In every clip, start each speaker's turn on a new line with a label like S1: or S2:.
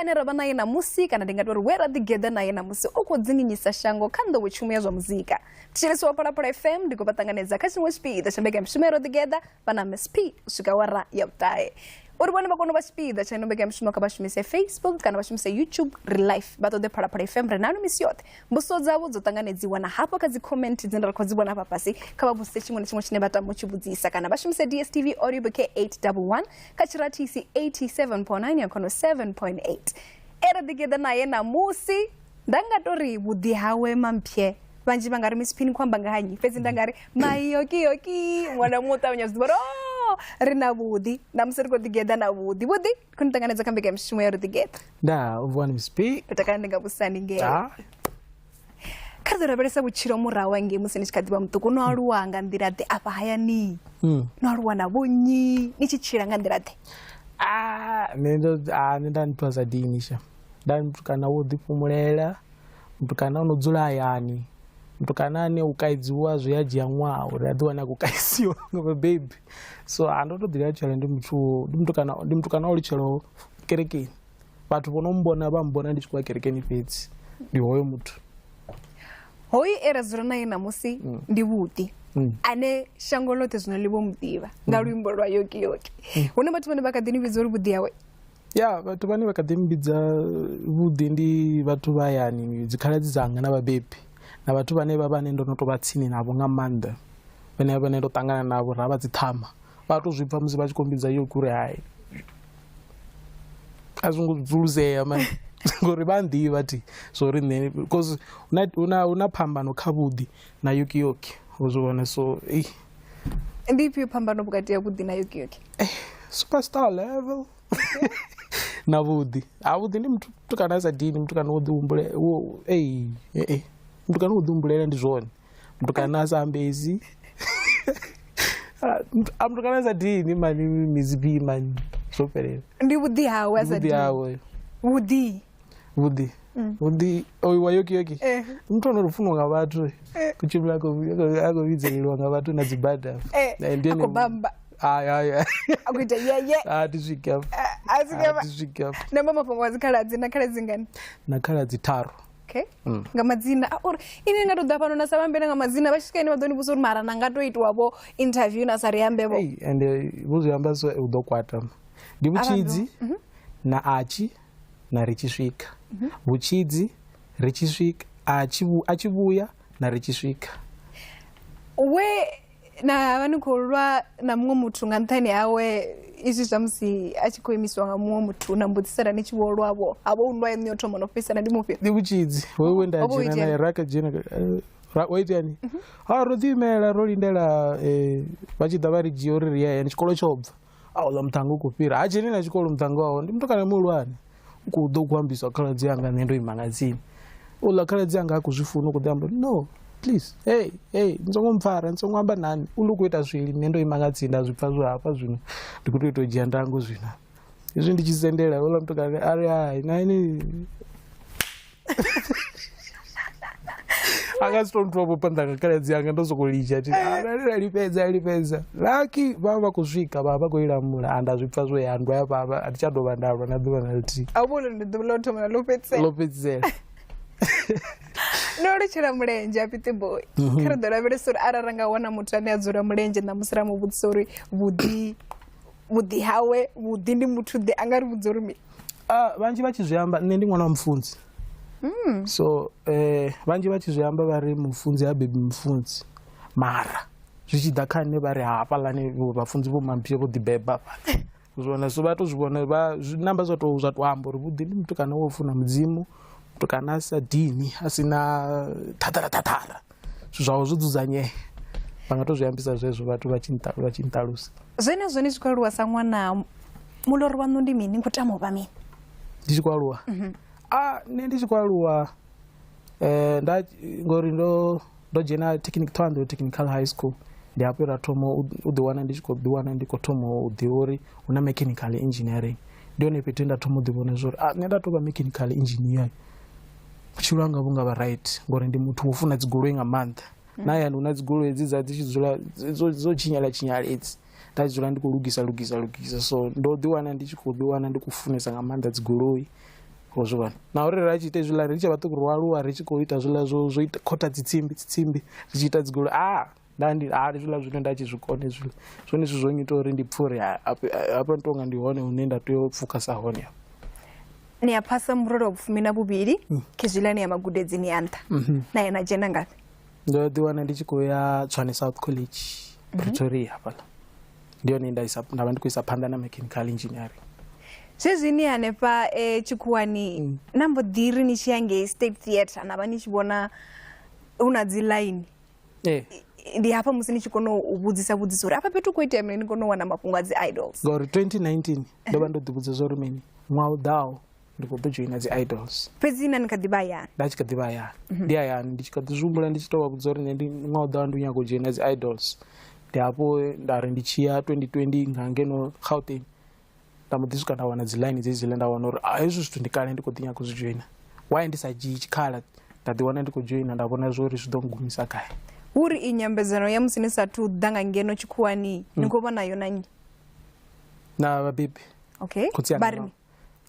S1: Ane ra vha naye ṋamusi, kana ndi nga tou ri we ra ḓigeḓa naye ṋamusi, u khou dzinginyisa shango kha nḓowetshumo ya zwa muzika. Thetshelesi wa Phalaphala FM, ndi khou vha ṱanganedza kha tshiṅwe tshipiḓa tsha mbekanyamushumo ya Ro Ḓigeḓa vha na Miss P u swika awara ya vhuṱahe. Uri vhone vha kone u vha tshipiḓa tsha ino mbekanyamushumo, kha vha shumise Facebook kana vha shumise YouTube, ri live, vha ṱoḓe Phalaphala FM, ri nanu misi yoṱhe. Mbudziso dzavho dzo ṱanganedziwa na hafho kha dzi comment dzine ra khou dzi vhona hafha fhasi. Kha vha vhudzise tshiṅwe na tshiṅwe tshine vha tama u tshi vhudzisa, kana vha shumise DSTV audio bouquet 811 kha tshirathisi 87.9 ya khono 7.8. E ra ḓigeḓa naye ṋamusi, nda nga to ri vhuḓi hawe mampye. Vhanzhi vha nga ri Miss P ni khou amba nga ha nnyi, fhedzi nda nga ri mayokiyoki, ṅwana muṅwe u ṱavhanya zwi ḓivha uri oh, ri na vhuḓi ṋamusi, ri khou ḓigeḓa na vhuḓi. Vhuḓi, ndi khou ni ṱanganedza kha mbekanyamushumo ya Ro Ḓigeḓa.
S2: Nda u vuwa ni Miss P.
S1: Ndo takala ndi nga vhusani ngei.
S2: Ah.
S1: Kha ri ḓo lavhelesa vhutshilo murahu hangei musi ni tshi kha ḓivha muṱuku. No aluwa nga nḓila ḓe afha hayani? No aluwa na vhonnyi? Ni tshi tshila nga nḓila ḓe?
S2: Ah, nṋe ndo ah nṋe nda muthu a sa dini sha. Nda mutukana wo ḓifhumulela, mutukana o no dzula hayani, mutukana ane u kaidziwa zwi a dzhia ṅwaha uri a ḓi wane a khou kaidziwa nga vhabebi. So a ndo to ḓi alutshela ndi muthu, ndi mutukana, ndi mutukana o alutshelaho kerekeni. Vhathu vho no mmbona vha mmbona ndi tshi khou ya kerekeni fhedzi. Ndi hoyo muthu.
S1: Hoyu e ra dzula naye ṋamusi ndi vhuḓi ane shango ḽoṱhe zwino ḽi vho mu ḓivha nga luimbo lwa Yoki Yoki. Hu na vhathu vhane vha kha ḓi ni vhidza uri vhuḓi hawe?
S2: Ya, vhathu vhane vha kha ḓi mmbidza vhuḓi ndi vhathu vha hayani, dzikhaladzi dzanga na vhabebi, na vhathu vhane vha vhane ndo no tou vha tsini navho nga maanḓa, vhane vhane ndo ṱangana navho ra vha dzi ṱhama, vha to zwi pfha musi vha tshi khou mmbidza Yoki uri hai a zwo ngo dzulusea mani ngori vha nḓivha thi zwo ri nṋe, because huna huna phambano kha vhuḓi na Yoki Yoki, wo zwi vhona. So ei.
S1: Ndi ifhio phambano vhukati ha vhuḓi na Yoki Yoki?
S2: Superstar level na vhuḓi. Ha vhuḓi ndi muthu mutukana a sa dini, mutukana wo ḓi wo ei ei mutukana wo ḓi humbulela ndi zwone, mutukana a sa ambesi, a mutukana a sa dini mani mizipi mani, zwo fhelela.
S1: Ndi vhuḓi hawe a sa
S2: vhuḓi
S1: dini.
S2: Hawe.
S1: Vhuḓi.
S2: Vhuḓi. Vhuḓi oyu wa Yoki Yoki. Muthu ono funwa nga vhathu. Kutshimbila a khou vhidzeleliwa nga vhathu na dzi bada.
S1: Ndi ene. A khou bamba.
S2: Ai ai.
S1: A khou ita ye ye.
S2: A thi swiki afho.
S1: A swiki afho.
S2: A thi swiki afho.
S1: Namba mafhungo a dzikhaladzi, na khaladzi ngani?
S2: Na khaladzi tharu.
S1: Okay. Nga madzina a uri ini nga to ḓa fhano na sa vhambele nga madzina, vha tshi swika ine vha ḓo ni vhudza uri mara na nga to itiwa vho interview na sa ri ambe vho.
S2: Ei, ende vho zwi amba so u ḓo kwata. Ndi Vhutshidzi na Atshi na ri tshi swika. Vhutshidzi, ri tshi swika, a tshi vhuya na ri tshi swika.
S1: We na vha ni khou lwa na muṅwe muthu nga nṱhani hawe, izwi zwa musi a tshi khou imisiwa nga muṅwe muthu na mbudzisela ni tshi vho lwavho, ha vho u nndwa yaṋu yo thoma no fhedzisela, ndi mufhio?
S2: Ndi Vhutshidzi hoyu we nda
S1: Ho vha ho
S2: dzhena
S1: itea
S2: naye, ra kha dzhena ra o iteani ha ro ḓi imela ro lindela vha tshi ḓa vha ri dzhia uri ri ye hayani, tshikolo tsho bva. A uḽa muṱhannga u khou fhira, ha dzheni na tshikolo muṱhannga wa hone, ndi mutukana muhulwane, u khou ḓo u khou ambiswa khaladzi yanga, nṋe ndo ima nga tsini. Uḽa khaladzi yanga a khou zwi funa, u khou ḓi amba no please, hey hey, ni songo mpfara, ni songo amba na nṋe, uḽa u khou ita swili, nṋe ndo ima nga tsini, nda zwi pfha zwo hafha zwino ndi khou tou ita u dzhia ndango zwino. Hezwi ndi tshi sendela houḽa mutukana a ri hai na ini a nga si to ntwa vho phanḓa nga khaladzi yanga, ndo sokou litsha thi arali ra lifhedza lifhedza lucky vha vha khou swika vha vha khou i lamula, a nda zwi pfha zwo ya nndwa ya vhavha, a thi tsha dovha nda lwa na ḓuvha na ḽithihi.
S1: A vhona ndi ḓuvha ḽa u thoma na ḽo fhedzisela.
S2: Ḽo fhedzisela.
S1: No lutshela mulenzhe a Pitti Boy. Kha ri ḓo lavhelesa uri arali ra nga wana muthu ane a dzula mulenzhe ṋamusi ra mu vhudzisa uri vhuḓi vhuḓi hawe vhuḓi ndi muthu ḓe, a nga ri vhudza uri mini?
S2: Vhanzhi vha tshi zwi amba, nṋe ndi ṅwana wa mufunzi. So vhanzhi vha tshi zwi amba vha ri mufunzi ha bebi mufunzi, mara zwi tshi ḓa kha nṋe vha ri hafhaḽani vhafunzi vho Mampie vho ḓi beba hafhaḽa. Zwi vhona, so vha to zwi vhona, vha zwi namba zwa to zwa to amba uri vhuḓi ndi mutukana wo funa Mudzimu, mutukana a sa dini, a si na ṱhaṱhara ṱhaṱhara, zwithu zwawe zwo dzudzanyea. Vha nga to zwi ambisa zwezwo vhathu vha tshi vha tshi nṱalusa.
S1: Zwenezwo ni tshi khou aluwa sa ṅwana, muloro waṋu ndi mini? Ni khou tama u vha mini?
S2: Ndi tshi khou aluwa? A nṋe ndi tshi khou aluwa nda ngori ndo ndo dzhena technical Thohoyandou Technical High School, ndi hafho ra thoma u ḓi wana ndi tshi khou ḓi wana ndi khou thoma u ḓivha uri hu na mechanical engineering. Ndi hone fhethu he nda thoma u ḓi vhona zwori a nṋe nda tou vha mechanical engineer vhutshilo hanga vhu nga vha right, ngori ndi muthu wo funa dzigoloi nga maanḓa. Na hayani hu na dzigoloi hedzi dza dzi tshi dzula dzo tshinyala tshinyala hedzi, nda dzula ndi khou lugisa lugisa lugisa. So ndo ḓi wana ndi tshi khou ḓi wana ndi khou funesa nga maanḓa dzigoloi. Wo zwi vhona na uri ra tshi ita hezwiḽa ri tshi vhaṱuku ro aluwa ri tshi khou ita zwiḽa zwo zwo ita khotha dzitsimbi dzitsimbi ri tshi ita dzigoloi a nda ndi a hezwiḽa zwine nda tshi zwi kona hezwiḽa zwone zwithu zwo ngita uri ndi pfhe uri hafha ndi tonga ndi hone hune nda tea u pfukasa hone hafha.
S1: Ni a phasa murole wa vhufumi na vhuvhili khezwiḽa ni ya magudedzini ya nṱha na ya na dzhena ngafhi?
S2: Ndo ḓi wana ndi tshi khou ya Tshwane South College Pretoria hafhaḽa, ndi hone nda isa nda vha ndi khou isa phanḓa na mechanical engineering.
S1: Zwezwi ni hanefha tshikhuwani na mbo ḓi ri ni tshi ya ngei State Theatre na vha ni tshi vhona hu na dzi line. Ndi hafha musi ni tshi kona u vhudzisa vhudzisa uri afha fhethu khou itea mini, ni kone u wana mafhungo a dzi idols.
S2: Ngauri 2019 ndo vha ndo ḓivhudza zwa uri mini, ṅwaha u ḓaho ndi khou ḓo dzhoina dzi idols.
S1: Fhedzi na ni kha ḓi vha hayani?
S2: Nda tshi kha ḓi vha hayani, ndi hayani ndi tshi kha ḓi zwi humbula, ndi tshi tou vha vhudza uri nṋe ndi ṅwaha u ḓaho ndi nyago u dzhoina dzi idols. Ndi hafho nda ri ndi tshi ya 2020 nga ngeno Gauteng, nda mbo ḓi swika nda wana dzi line dzedziḽa, nda wana uri hezwi zwithu ndi kale ndi khou ḓi nyaga u zwi dzhoina, why ndi sa dzhii tshikhala nda ḓi wana ndi khou dzhoina, nda vhona zwa uri zwi ḓo ngumisa gai.
S1: Hu uri i nyambedzano ya musi ni sathu ḓa nga ngeno tshikhuwani ni khou vha nayo na nnyi?
S2: Na vhabebi.
S1: Okay.
S2: Khotsi anga.
S1: Vha ri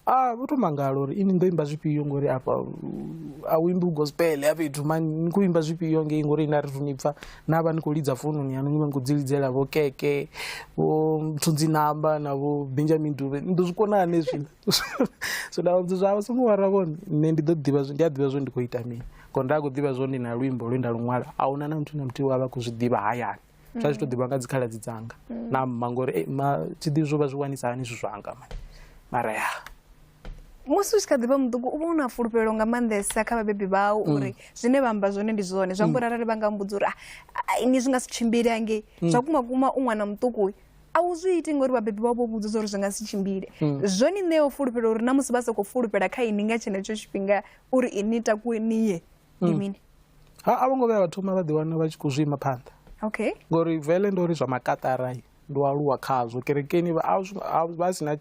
S2: Vho to mangala uri ini ndo imba zwifhio, ngori afha a u imbi gospel ya fhethu mani, ni khou imba zwifhio ngei, ngori ina ri ni pfa na vha ni khou lidza foununi yanu, ni vha ni khou dzi lidzela vho Keke, vho Mthunzi Namba na vho Benjamin Dube, ni ḓo zwi kona hani hezwiḽa? So nda vhudza zwa songo wara vhone, nṋe ndi ḓo ḓivha, ndi a ḓivha zwo ndi khou ita mini, ngori nda khou ḓivha zwo ndi na luimbo lwe nda lu ṅwala, a huna na muthu na muthihi wa vha khou zwi ḓivha hayani, zwa zwi to ḓivha nga dzikhaladzi dzanga na mma, ngori ma thi ḓivhi zwo vha zwi wanisa hani zwithu zwanga mani, mara ya.
S1: Musi u tshi kha ḓi vha muṱuku u vha u na fulufhelo nga maanḓesa kha vhabebi vhau uri zwine vha amba zwone ndi zwone, zwi amba uri arali vha nga mbudza uri ini zwi nga si tshimbile hangei, zwa kuma kuma u ṅwana muṱuku a u zwi iti ngori vhabebi vhau vho vhudza uri zwi nga si tshimbile. Zwo ni ṋea fulufhelo uri na musi vha sa khou fulufhela kha ini nga tshenetsho tshifhinga uri ini takuwe niye ndi mini?
S2: Ha a vho ngo vhuya vha thoma vha ḓiwana vha tshi khou zwi ima phanḓa.
S1: Okay.
S2: Ngori vele ndo ri zwa makaṱara ndo aluwa khazwo kerekeni, vha si na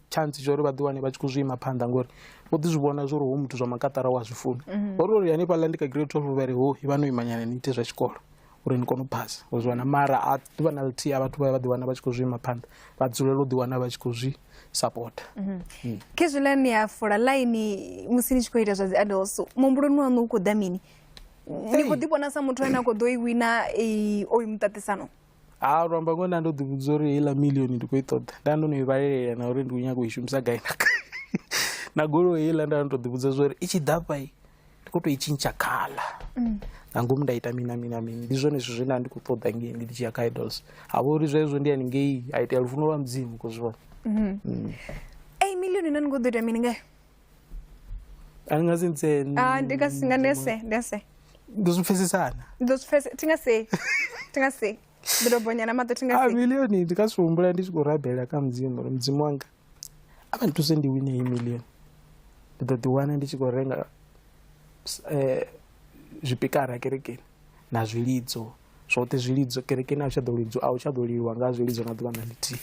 S2: chance tsho uri vha ḓiwane vha tshi khou zwi ima phanḓa, ngori vho ḓi zwi vhona zwo uri hu muthu zwa makaṱara wa zwi funa. Ngori uri hanefhaḽa ndi kha grade 12 vha ri ho vha no imanyana ni ite zwa tshikolo uri ni kone u phasa, u zwi wana. Mara a ḓuvha na ḽithihi a vhathu vha vha ḓiwana vha tshi khou zwi ima phanḓa, vha dzulela u ḓiwana vha tshi khou zwi sapota.
S1: Khezwiḽa ni a fola ḽaini musi ni tshi khou ita zwa dzi idols, muhumbuloni waṋu hu khou ḓa mini? Ni khou ḓivhona sa muthu ane a khou ḓo i wina oyu muṱaṱisano?
S2: Ha, lu amba ngoho nda ndo ḓi vhudza uri heiḽa milioni ndi khou i ṱoḓa, nda ndo no i vhalelela na uri ndi khou nyaga u i shumisa gai na gai. Na goloi heiḽa nda ndo ḓi vhudza zwa uri i tshi ḓa fha ndi khou tou i tshintsha khaḽa nga ngomu nda ita mini na mini na mini. Ndi zwone zwithu zwine nda ndi khou ṱoḓa ngei ndi tshi ya kha idols, ha vha uri zwezwo ndi haningei ha itea lufuno lwa Mudzimu, khou zwi vhona.
S1: Ei milioni na ni khou ḓo ita mini ngayo?
S2: A ni nga si ntse
S1: Ndi nga si nga ndese ndese
S2: ndo zwi pfesesana,
S1: ndo zwi pfese, thi nga sei, thi nga sei, ndi ḓo bonya na maṱo, thi nga sei.
S2: Milioni ndi nga si humbula ndi tshi khou rabela kha Mudzimu uri Mudzimu wanga a vha nthuse ndi wine heyi milioni, ndi ḓo ḓiwana ndi tshi khou renga zwipikara kerekeni na zwilidzo zwoṱhe, zwilidzo kerekeni a hu tsha ḓo lidzwa, a hu tsha ḓo liliwa nga zwilidzo na ḓuvha na ḽithihi.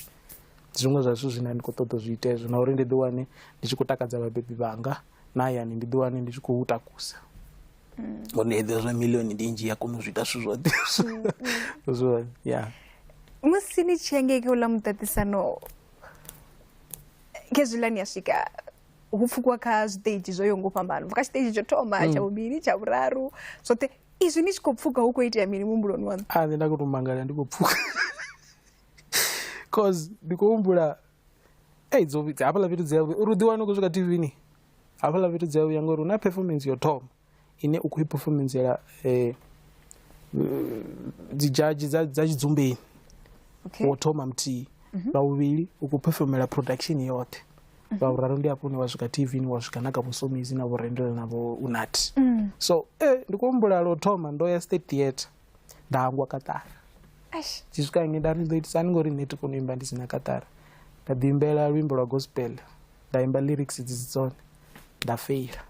S2: Zwiṅwe zwa zwithu zwine ndi khou ṱoḓa zwi ite hezwo, na uri ndi ḓiwane ndi tshi khou takadza vhabebi vhanga na hayani, ndi ḓiwane ndi tshi khou takusa, ngori ndi ḓivha zwa milioni ndi nnzhi ya kona u zwi ita zwithu zwoṱhe zwo ya.
S1: Musi ni tshi ya ngei kha uḽa muṱaṱisano khezwiḽa ni a swika hu pfukiwa kha zwiṱeidzhi zwo yaho nga u fhambana, kha tshiṱeidzhi tsho thoma, tsha vhuvhili, tsha vhuraru, zwoṱhe izwi ni tshi khou pfuka hu khou itea mini muhumbuloni waṋu?
S2: A nṋe nda khou tou mangala ndi khou pfuka, cause ndi khou humbula ei dzo hafhaḽa fhethu dzi a uri u ḓiwane u khou swika TV-ni hafhaḽa fhethu dzi a vhuya, ngori hu na performance yo thoma ine u khou i performancela dzi judge dza tshidzumbeni. Wo thoma muthihi, lwa vhuvhili u khou performela production yoṱhe, lwa vhuraru ndi hafho hune wa swika TV-ni, wa swika na kha vho Somizi na vho Rendela na vho Unathi. So ndi khou humbula lwo thoma ndo ya State Theatre nda hangwa kaṱara, tshi swika ngei nda ri ndi ḓo itisa hani ngori nṋe thi koni u imba ndi si na kaṱara, nda ḓi imbela luimbo lwa gospel, nda imba lyrics dzi si dzone, nda feila.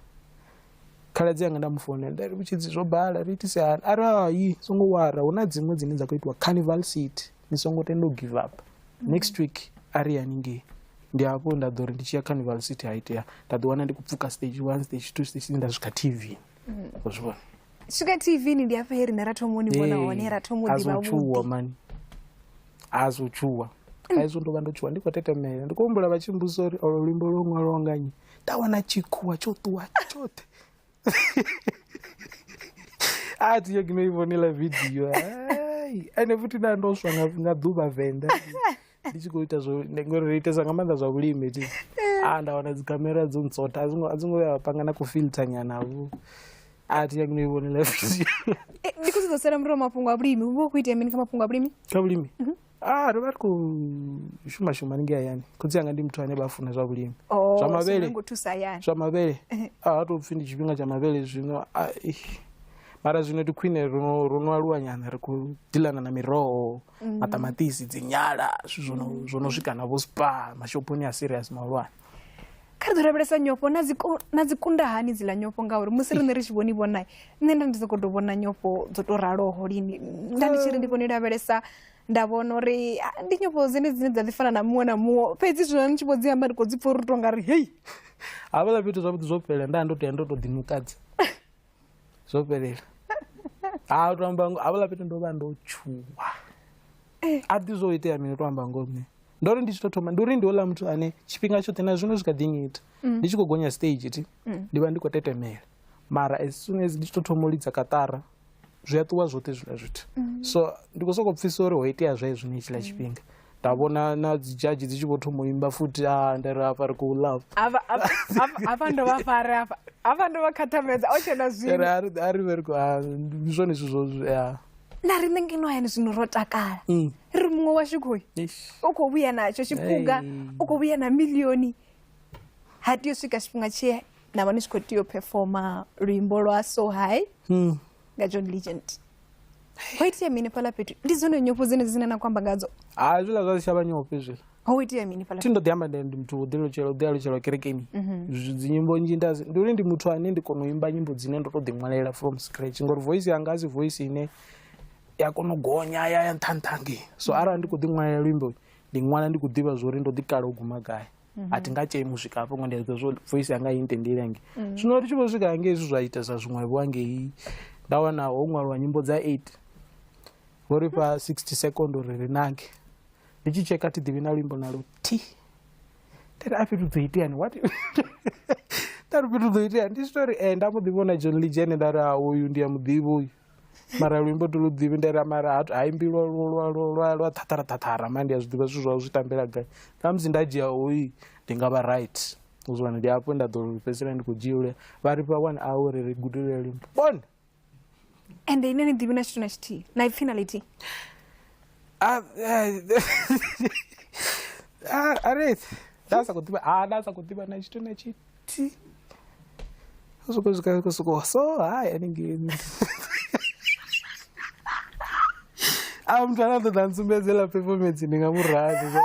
S2: Khaladzi anga nda mu founela nda ri vhutshidzi zwo bala ri itise hani, a ri hai songo wara, hu na dziṅwe dzine dza khou itiwa Carnival City, ni songo tenda u give up, next week a ri haningei. Ndi hafho nda ḓo ri ndi tshi ya Carnival City ha itea nda ḓi wana ndi khou pfuka stage 1, stage 2, stage 3 nda swika TV. U zwi vhona?
S1: Swika TV ni ndi hafha he riṋe ra thoma u ni vhona hone, ra thoma u ḓivha
S2: vhuḓi. Mani a zwo tshuwa, a izwo ndo vha ndo tshuwa ndi khou tetemela, ndi khou humbula vha tshi mbudzisa uri olo luimbo lwo ṅwalwaho nga nnyi. Nda wana tshikhuwa tsho ṱuwa tshoṱhe. A thi nyagi no i vhonela video. Ai, ende futhi nda ndo swa nga ḓuvha Venḓa ndi tshi khou ita zwo ngori ri itesa nga maanḓa zwa vhulimi thi. A nda wana dzi khamera dzo ntsota a dzi ngo ya panga na ku filter nyana vho. A thi nyagi no i vhonela video.
S1: Ndi khou ṱoḓa u sala murahu mafhungo a vhulimi, hu vha hu khou itea mini kha mafhungo a vhulimi?
S2: Kha vhulimi? Ah, ri vha ri khou shuma shuma haningei hayani. Khotsi anga ndi muthu ane vha funa zwa vhulimi.
S1: Oh,
S2: Zwa mavhele.
S1: So ngo thusa hayani.
S2: Zwa mavhele. A to pfi ndi tshifhinga tsha mavhele zwino. Mara zwino ndi khwine ro no aluwa nyana, ri khou dealana na miroho, maṱamaṱisi, dzinyala, zwithu zwo no swika na vho Spar, mashophoni a serious mahulwane.
S1: Kha ri ḓo lavhelesa nyofho na dzi na dzi kunda hani dziḽa nyofho, ngauri musi riṋe ri tshi vhoni vhona, nṋe nda ndi sokou tou vhona nyofho dzo tou raloho lini, nda ndi tshi ri ndi khou ni lavhelesa nda vhona uri ndi nyofho dzine dzine dza ḓi fana na muṅwe na muṅwe, fhedzi zwino ni tshi vho dzi amba ndi khou dzi pfha uri tou nga ri hei.
S2: Hafhaḽa fhethu zwavhuḓi zwo fhelela, nda ndo tea ndo tou ḓiṋukadza zwo fhelela. Ha to amba hafhaḽa fhethu ndo vha ndo tshuwa, a ḓi zwo itea mini, to amba ngoho nṋe ndo ri ndi tshi to thoma ndi uri ndi houḽa muthu ane tshifhinga tshoṱhe na zwino zwi kha ḓi ngita ndi tshi khou gonya stage thi ndi vha ndi khou tetemela, mara as soon as ndi tshi to thoma u lidza katara zwi a ṱuwa zwoṱhe zwiḽa zwithu. So ndi khou sokou pfisa uri ho itea zwezwo ni hetshiḽa tshifhinga nda vhona na dzi judge dzi tshi vho thoma u imba futhi, a nda ri hafha ri khou love.
S1: Hafha ndo vha fare, hafha ndo vha khathamedza o tshena zwino.
S2: A ri vhe ri khou ndi zwone zwithu zwo ya.
S1: Na riṋe ngeno hayani zwino ro takala, ri muṅwe washu khoyu u khou vhuya natsho tshiphuga, u khou vhuya na milioni. Ha tea u swika tshifhinga tshe na vha ni tshi khou tea u performa luimbo lwa So High nga John Legend. Ho itea mini fhaḽa fhethu? Ndi dzone nyofho dzene dzine na khou amba ngadzo?
S2: Ha, hezwiḽa zwa si tshavha nyofho hezwiḽa.
S1: Ho itea mini fhaḽa?
S2: Thi ndo ḓi amba ndi muthu wo ḓi alutshela, u ḓi alutshela kerekeni. Dzi nyimbo nnzhi nda ndi uri ndi muthu ane ndi kona u imba nyimbo dzine ndo to ḓi ṅwalela from scratch, ngori voice yanga a si voice ine ya kona u gonya ya ya nṱha nṱha ngei. So arali ndi khou ḓi ṅwalela luimbo, ndi ṅwala ndi khou ḓivha zwa uri ndo ḓi kala u guma gai. A thi nga tshei mu swika hafho ngori ndi a ḓivha zwa uri voice yanga i ntendeli hangei. Zwino ri tshi vho swika hangei zwithu zwa itesa zwiṅwevho hangei, nda wana ho ṅwaliwa nyimbo dza 8, vho ri fha 60 second uri ri nange. Ndi tshi tsheka thi ḓivhi na luimbo na luthihi. Nda ri a fhethu ḓo iteani, what, nda ri fhethu ḓo iteani, ndi tshi tori nda mbo ḓi vhona John Legend, nda ri a uyu ndi a muḓivha uyu, mara luimbo thi lu ḓivhi. Nda ri mara ha imbi lwa ṱhaṱhara ṱhaṱhara, mara ndi a zwi ḓivha zwithu zwawe zwi tambela gai, khamusi nda dzhia hoyu ndi nga vha right. Uzwana ndi hafho nda ḓo fhedzisela ndi khou dzhia uḽa, vha ri fha 1 hour ri gude luimbo bone.
S1: Ende ine ni ḓivhi na tshithu na tshithihi, na ipfhi na ḽithihi?
S2: A ri nda sa khou ḓivha, ha nda sa khou ḓivha na tshithu na tshithihi, soko swika soko so hai haningei a muthu ane a ṱoḓa ntsumbedzela performance ndi nga murahu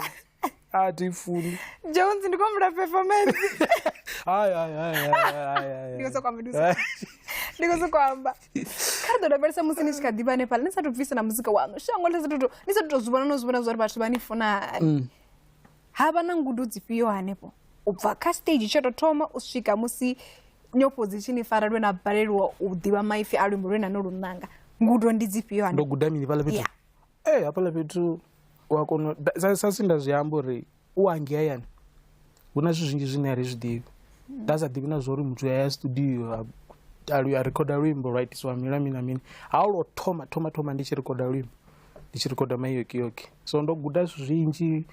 S2: a thi funi.
S1: Jones, ndi khou humbula performance.
S2: Hai hai hai hai hai.
S1: Ndi khou sokou amba, ndi khou sokou amba. Kha ri ḓo lavhelesa musi ni tshi kha ḓivha hanefhaḽa, ni sa tou bvisa na muzika waṋu shango ni sa tou zwi vhona no zwi vhona zwa uri vhathu vha ni funa hani. Ha vha na ngudo dzifhio hanefho u bva kha stage tsho tou thoma u swika musi nyofho dzi tshi ni fara lwe na baleliwa u ḓivha maipfi a luimbo lwe na no lu ṋanga? Ngudo ndi dzifhio
S2: hanefho? Ndo guda mini fhaḽa fhethu? Ee, hafhaḽa fhethu wa kona sa si nda zwi amba uri u hangei hayani hu na zwithu zwinzhi zwine a ri zwi ḓivhi. Nda sa ḓivhi na zwa uri muthu ya studio a rikhoda luimbo lwa itisiwa mini na mini na mini. Ha lwo thoma thoma thoma ndi tshi rikhoda luimbo, ndi tshi rikhoda Mayokiyoki, so ndo guda zwithu zwinzhi.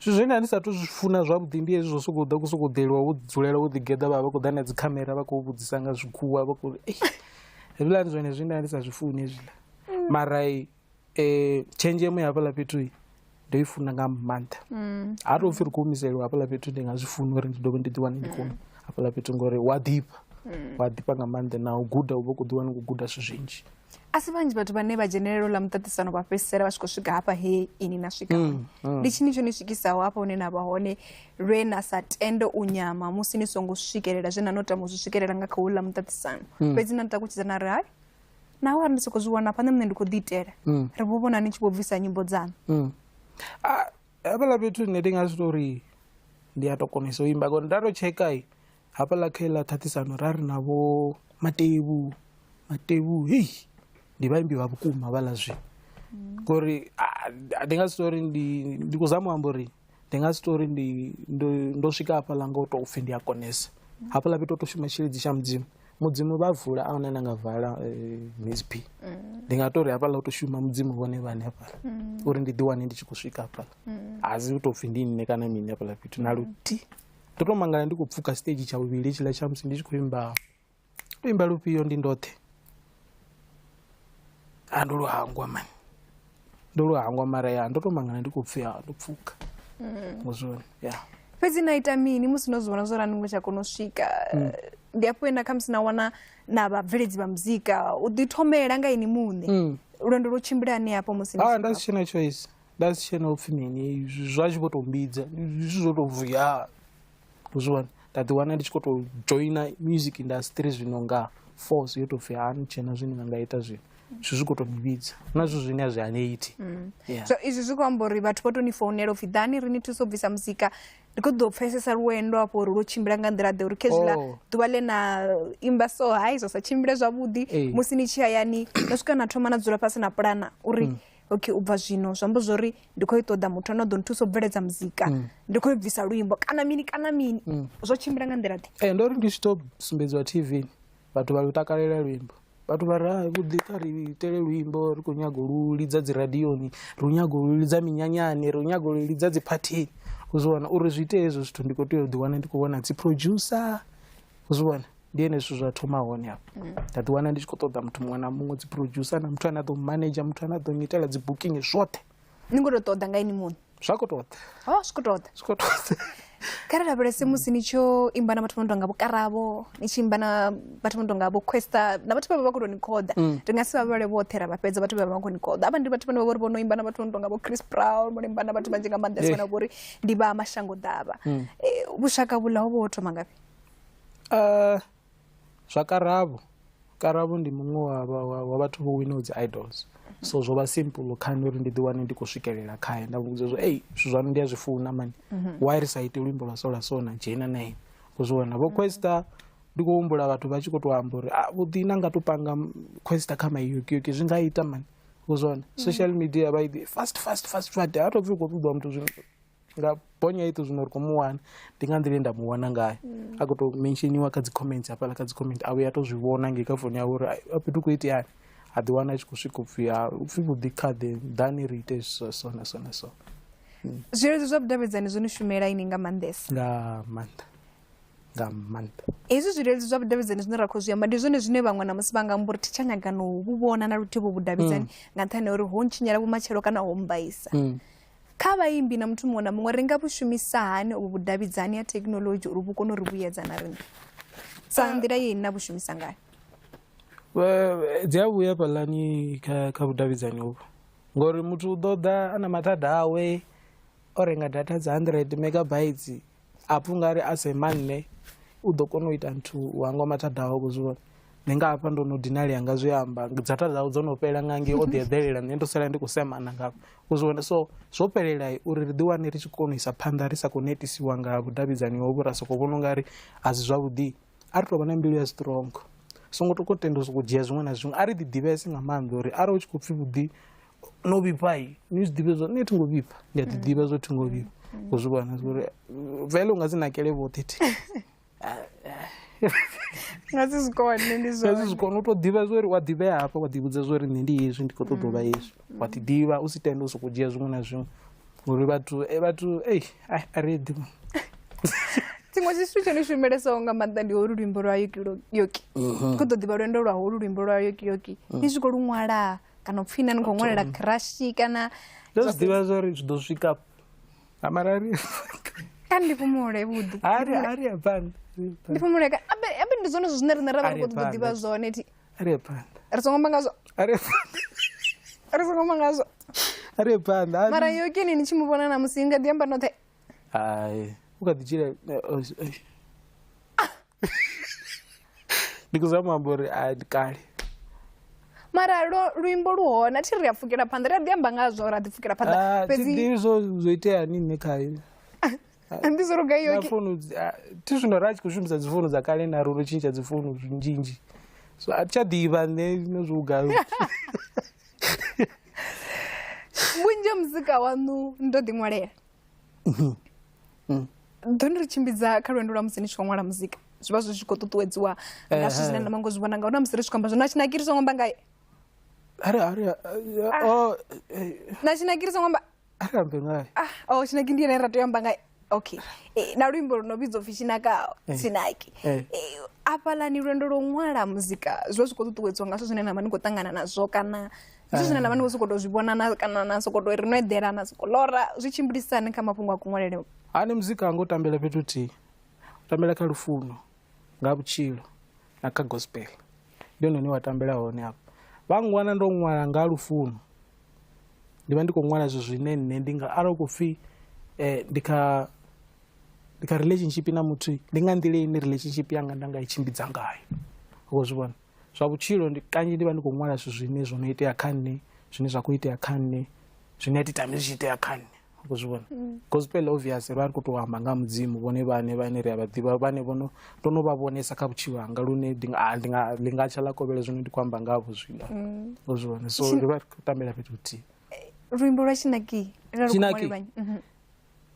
S2: Zwithu zwine ndi sathu zwi funa zwavhuḓi ndi hezwi zwo sokou ḓa ku sokou ḓeliwa wo dzulela wo ḓigeḓa, vha vha khou ḓa na dzi khamera vha khou vhudzisa nga zwikhuwa vha khou hezwiḽa ndi zwone zwine ndi sa zwi funi hezwiḽa. Mara tshenzhemo ya hafhaḽa fhethu ndo i funa nga maanḓa. Ha tou pfhi ri khou humiseliwa hafhaḽa fhethu, ndi nga zwi funa uri ndi dovhe ndi ḓi wane ndi khou hafhaḽa fhethu, ngori wa ḓifha, wa ḓifha nga maanḓa na u guda u vha u khou ḓi wana u khou guda zwithu zwinzhi.
S1: A si vhanzhi vhathu vhane vha dzhenelela uḽa muṱaṱisano vha fhedzisela vha tshi khou swika hafha he ini na swika hone. Ndi tshini tsho ni swikisaho hafha hune na vha hone lwe na sa tende u nyama musi ni songo swikelela zwe na no tama u zwi swikelela nga kha uḽa muṱaṱisano, fhedzi na takutshedza na ri hai, naho arali ndi soko zwi wana hafha nṋe muṋe ndi khou ḓi itela? Ri vho vhona ni tshi vho bvisa nyimbo dzaṋu.
S2: Hafhaḽa fhethu nṋe ndi nga zwi tou ri ndi a tou konesa u imba, ngori nda to tsheka hafhaḽa kha iḽa ṱhaṱhisano ra ri na vho Matevhu, Matevhu hei ndi vhaimbi vha vhukuma vhaḽa zwino, ngori ndi nga si tou ri ndi khou zama u amba uri ndi nga si tou ri ndi ndo swika hafhaḽa nga u tou pfhi ndi a konesa. Hafhaḽa fhethu ho to shuma tshilidzi tsha Mudzimu. Mudzimu vha vula a huna ane a nga vala Miss P. Ndi nga tori hafhaḽa hu to shuma Mudzimu vhone vhaṋe hafhaḽa uri ndi ḓi wane ndi tshi khou swika hafhaḽa. A si u tou pfhi ndi nṋe kana mini hafhaḽa fhethu na luthihi. Ndo to mangala ndi khou pfuka stage tsha vhuvhili hetshiḽa tsha musi ndi tshi khou imba ndo imba lufhio ndi ndoṱhe. A ndo lu hangwa mani, ndo lu hangwa mara ya ndo to mangala ndi khou pfhi ndo pfuka. Zwone ya.
S1: Fhedzi na ita mini musi no zwi vhona zwo ri a ni ngo tsha kona u swika? Ndi hafho he na khamusi na wana na vhabveledzi vha muzika u ḓi thomela nga ini muṋe. Lwendo lwo tshimbila hani hafho musi ni
S2: Ah, nda si tshena choice, nda si tshena upfhi mini, zwa tshi vho tou mbidza, zwithu zwo tou vuya. Zwi vhona, nda ḓi wana ndi tshi khou tou joina music industry zwino nga force yo tou pfhi ha ni tshena zwine na nga ita zwino. Zwithu zwi khou tou ni vhidza. Hu na zwithu zwine a zwi haneithi. Yeah.
S1: So izwi zwi khou amba uri vhathu vho tou ni founela upfhi ḓani ri ni thuse u bvisa muzika. Ndi khou ḓo pfesesa lwendo afho uri lwo tshimbila nga nḓila ḓe, uri khezwiḽa ḓuvha ḽe na imba so hai zwa sa tshimbile zwavhuḓi, musi ni tshi hayani no swika na thoma na dzula fhasi na pulana uri okay u bva zwino zwi amba zwori ndi khou ṱoḓa muthu ane a ḓo nthusa u bveledza muzika, ndi khou bvisa luimbo kana mini kana mini. Zwo tshimbila nga nḓila ḓe?
S2: Ndo ri ndi tshi to sumbedziwa TV vhathu vha lu takalela luimbo, vhathu vha ri hai vhuḓi kha ri itele luimbo, ri khou nyaga u lu lidza dzi radioni, ri nyaga u lu lidza minyanyani, ri nyaga u lu lidza dzi phathini. U zwi vhona uri zwi itee hezwo zwithu ndi khou tea u ḓi wana ndi khou vhona dzi producer, u zwi vhona ndi hene zwithu zwa thoma hone hafho. Nda ḓi wana ndi tshi khou ṱoḓa muthu muṅwe na muṅwe, dzi producer na muthu ane a ḓo manager, muthu ane a ḓo ngitela dzi booking, zwoṱhe.
S1: Ni ngo tou ṱoḓa nga ini muṋe?
S2: Zwa khou ṱoḓa.
S1: Oh, zwi khou ṱoḓa.
S2: Zwi khou ṱoḓa.
S1: Kha ri lavhelese musi ni tshi imba na vhathu vho no tonga vho Karabo, ni tshi imba na vhathu vho no tonga vho Questa, na vhathu vhe vha vha khou tou ni khoḓa. Ri nga si vha vhale vhoṱhe ra vha fhedza vhathu vhe vha vha khou ni khoḓa. Avha ndi vhathu vhane vha vha uri vho no imba na vhathu vho no tonga vho Chris Brown, vho no imba na vhathu vhanzhi nga maanḓesa vhane vha vha uri ndi vha mashango ḓavha. Vhushaka vhuḽa ho vha ho thoma ngafhi?
S2: Zwa Karabo, Karabo ndi muṅwe wa vhathu vho winaho dzi idols, so zwo vha simple kha nṋe uri ndi ḓi wane ndi khou swikelela khae. Nda muvhudza zwo ei zwithu zwaṋu ndi a zwi funa mani, why ri sa iti luimbo lwa so lwa so na dzhena na ine. U zwi vhona vho Questa, ndi khou humbula vhathu vha tshi khou tou amba uri a vhuḓi na nga to panga Questa kha mayokiyoki zwi nga ita mani. U zwi vhona social media vha i fast fast fast fast, ha tou pfhi u khou ṱoḓiwa muthu zwino nga bonya iṱo zwino ri khou mu wana. Ndi nga nḓila ye nda mu wana ngayo, a khou tou mensheniwa kha dzi comments hafhaḽa kha dzi comment, a vhuya a tou zwi vhona ngei kha founu yawe uri a fhethu hu khou iteani, a ḓi wana a tshi khou swika upfhi upfhi vhuḓi kha ḓe ḓani ri ite so so na so na so.
S1: Zwileludzi zwa vhudavhidzani zwo ni shumela ini nga maanḓesa?
S2: Nga maanḓa, nga maanḓa.
S1: Hezwi zwileludzi zwa vhudavhidzani zwine ra khou zwi amba ndi zwone zwine vhaṅwe na musi vha nga amba uri thi tsha nyaga no vhu vhona na luthihi vho vhudavhidzani nga nṱhani ha uri ho ntshinyela vhumatshelo kana ho mmbaisa. Kha vhaimbi na muthu muṅwe na muṅwe ri nga vhu shumisa hani uvhu vhudavhidzani ha thekhinoḽodzhi uri vhu kone u ri vhuyedza na riṋe sa nḓila ye na vhu shumisa ngayo?
S2: Dzi a vhuya fhaḽani kha vhudavhidzani uvhu, ngori muthu u ḓo ḓa a na mathada awe o renga data dza 100 megabytes, a pfha ungari a sema nṋe u ḓo kona u ita nthu u hangwa mathada awe, zwi vhona. Nṋe nga hafha ndo no dinalea nga zwi amba, data dzawe dzo no fhela nga ngei o ḓi eḓelela, nṋe ndo sala ndi khou semana ngafha, u zwi vhona. So zwo fhelela uri ri ḓi wane ri tshi kona u isa phanḓa ri sa khou netisiwa nga vhudavhidzani hovhu, ra sokou vhona ungari a si zwavhuḓi. A ri tou vha na mbilu ya strong, songo to tenda u sokou dzhia zwiṅwe na zwiṅwe, a ri ḓi ḓivhese nga maanḓa uri arali u tshi khou pfhi vhuḓi no vhifha, ni zwi ḓivhe zwo nṋe thi ngo vhifha, ndi a ḓi ḓivha zwo thi ngo vhifha, u zwi vhona uri vele u nga si nakele vhoṱhe thi.
S1: Nga si zwi kone, ndi zwone.
S2: Nga si zwi kone, u tou ḓivha zwo uri wa ḓivhea hafha, wa ḓivhudza zwo uri nṋe ndi hezwi, ndi khou ṱoḓa u vha hezwi, wa ḓi ḓivha, u si tende u sokou dzhia zwiṅwe na zwiṅwe, ngori vhathu ei a ri eḓi.
S1: Tshiṅwe tshithu tsho ni shumelesaho nga maanḓa ndi holu luimbo lwa yoki yoki. Khou ḓo ḓivha lwendo lwa holu luimbo lwa yoki yoki. Ni tshi khou lu ṅwala kana u pfhi na ni khou ṅwalela crush kana
S2: Ndo zwi ḓivha zwa uri zwi ḓo swika mara ri
S1: kani ndi fhumule vhuḓi.
S2: Ari ari ya phanḓa.
S1: Ndi fhumule ka abe abe ndi zwone zwine riṋe ra vha ri khou ṱoḓa u ḓivha zwone thi.
S2: Ari ya phanḓa.
S1: Ri songo amba ngazwo.
S2: Ari ya phanḓa.
S1: Ri songo amba ngazwo.
S2: Ari ya phanḓa.
S1: Mara yoki ni tshi mu vhona na musi nga ḓi amba noṱhe.
S2: Hai, u kha ḓi tshila. Ndi khou zama u amba uri a ndi kale.
S1: Mara luimbo lu hone, a thi ri a pfukela phanḓa, ri a ḓi amba ngazwo ra ḓi pfukela phanḓa.
S2: Fhedzi thi ḓivhi zwo itea hani nṋe khayo.
S1: Ndi zwo luga yoki.
S2: Na founu thi zwino ra tshi khou shumisa dzi founu dza kale na ro tshintsha dzi founu nzhinzhi. So a thi tsha ḓivha nṋe no zwo gai.
S1: Vhunzhi ha muzika waṋu ndo ḓi ṅwalela. Ḓo ni ri tshimbidza kha lwendo lwa musi ni tshi khou ṅwala muzika. Zwi vha zwi tshi khou ṱuṱuwedziwa nga zwithu zwine na mango zwi vhona ngauri na musi ri tshi khou amba zwino na tshinaki ri songo amba ngae.
S2: Ari ari oh
S1: na tshinaki ri songo amba.
S2: Ari ambe ngae.
S1: Ah, oh tshinaki ndi ene ra tea u amba ngae. Okay. Na luimbo lu no vhidzwa upfi Tshinakao, Tshinaki. Afhaḽani lwendo lwo ṅwala muzika zwi vha zwi khou ṱuṱuwedziwa nga zwithu zwine na vha ni khou ṱangana nazwo kana zwithu zwine na vha ni khou sokou tou zwi vhona na kana na sokou tou ri no eḓela na sokou lora zwi tshimbilisani kha mafhungo a kuṅwalele.
S2: Hani muzika anga u tambela fhethu huthihi. U tambela kha lufuno, nga vhutshilo na kha gospel. Ndi hone hune wa tambela hone hafho. Vha nngwana ndo ṅwala nga lufuno. Ndi vha ndi khou ṅwala zwithu zwine nṋe ndi nga arali hu khou pfhi ndi kha ndi kha relationship na muthu ndi nga nḓila ine relationship yanga nda nga i tshimbidza ngayo. U khou zwi vhona? Zwa vhutshilo ndi kanzhi ndi vha ndi khou ṅwala zwithu zwine zwo no itea kha nṋe, zwine zwa khou itea kha nṋe, zwine a thi tami zwi tshi itea kha nṋe. U khou zwi vhona? Gospel obvious ri vha ri khou tou amba nga Mudzimu vhone vhaṋe vhane ri a vha ḓivha vhane vhono ndo no vha vhonesa kha vhutshilo hanga lune ndi nga ndi nga ḽi nga tsha ḽa kovhela zwino ndi khou amba ngavho zwino. U khou zwi vhona? So ri vha ri khou tambela fhethu huthihi.
S1: Luimbo lwa Tshinaki lwa lu
S2: Tshinaki?
S1: ṅwalelwa nnyi?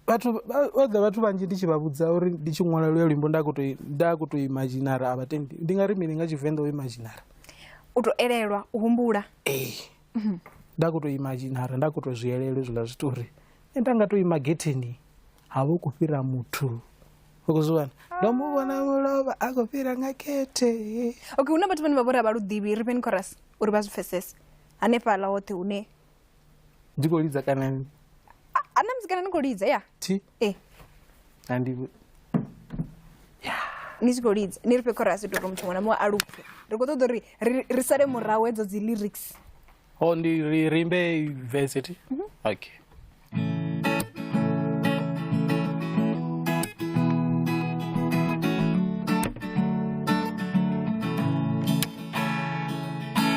S2: Vhathu vha ḓa vhathu vhanzhi ndi tshi vha vhudza uri ndi tshi ṅwala luya luimbo nda khou tou nda khou tou imaginara a vha tendi. Ndi nga ri mini nga Tshivenḓa u imaginara?
S1: U tou elelwa, u humbula.
S2: Ee. Nda khou tou imaginara nda khou tou zwi elelwa hezwiḽa zwithu uri nṋe nda nga tou ima getheni ha vha hu khou fhira muthu. U khou zwi vhona? Ndo mu vhona mulovha a khou fhira nga gethe.
S1: Okay, hu na vhathu vhane vha vha uri a vha lu ḓivhi ri fheni chorus uri vha zwi pfesese hanefhaḽa hoṱhe hune
S2: Ndi khou lidza kana
S1: a na muzika ni khou lidza ya?
S2: Thi.
S1: Eh.
S2: A ndi
S1: ni tshi khou lidza ni ri fhe chorus uri muthu muṅwe na muṅwe a lu pfe. Ri khou ṱoḓa uri ri sale murahu hedzo dzi lyrics.
S2: Oh, ndi ri imbe verse thi? Okay.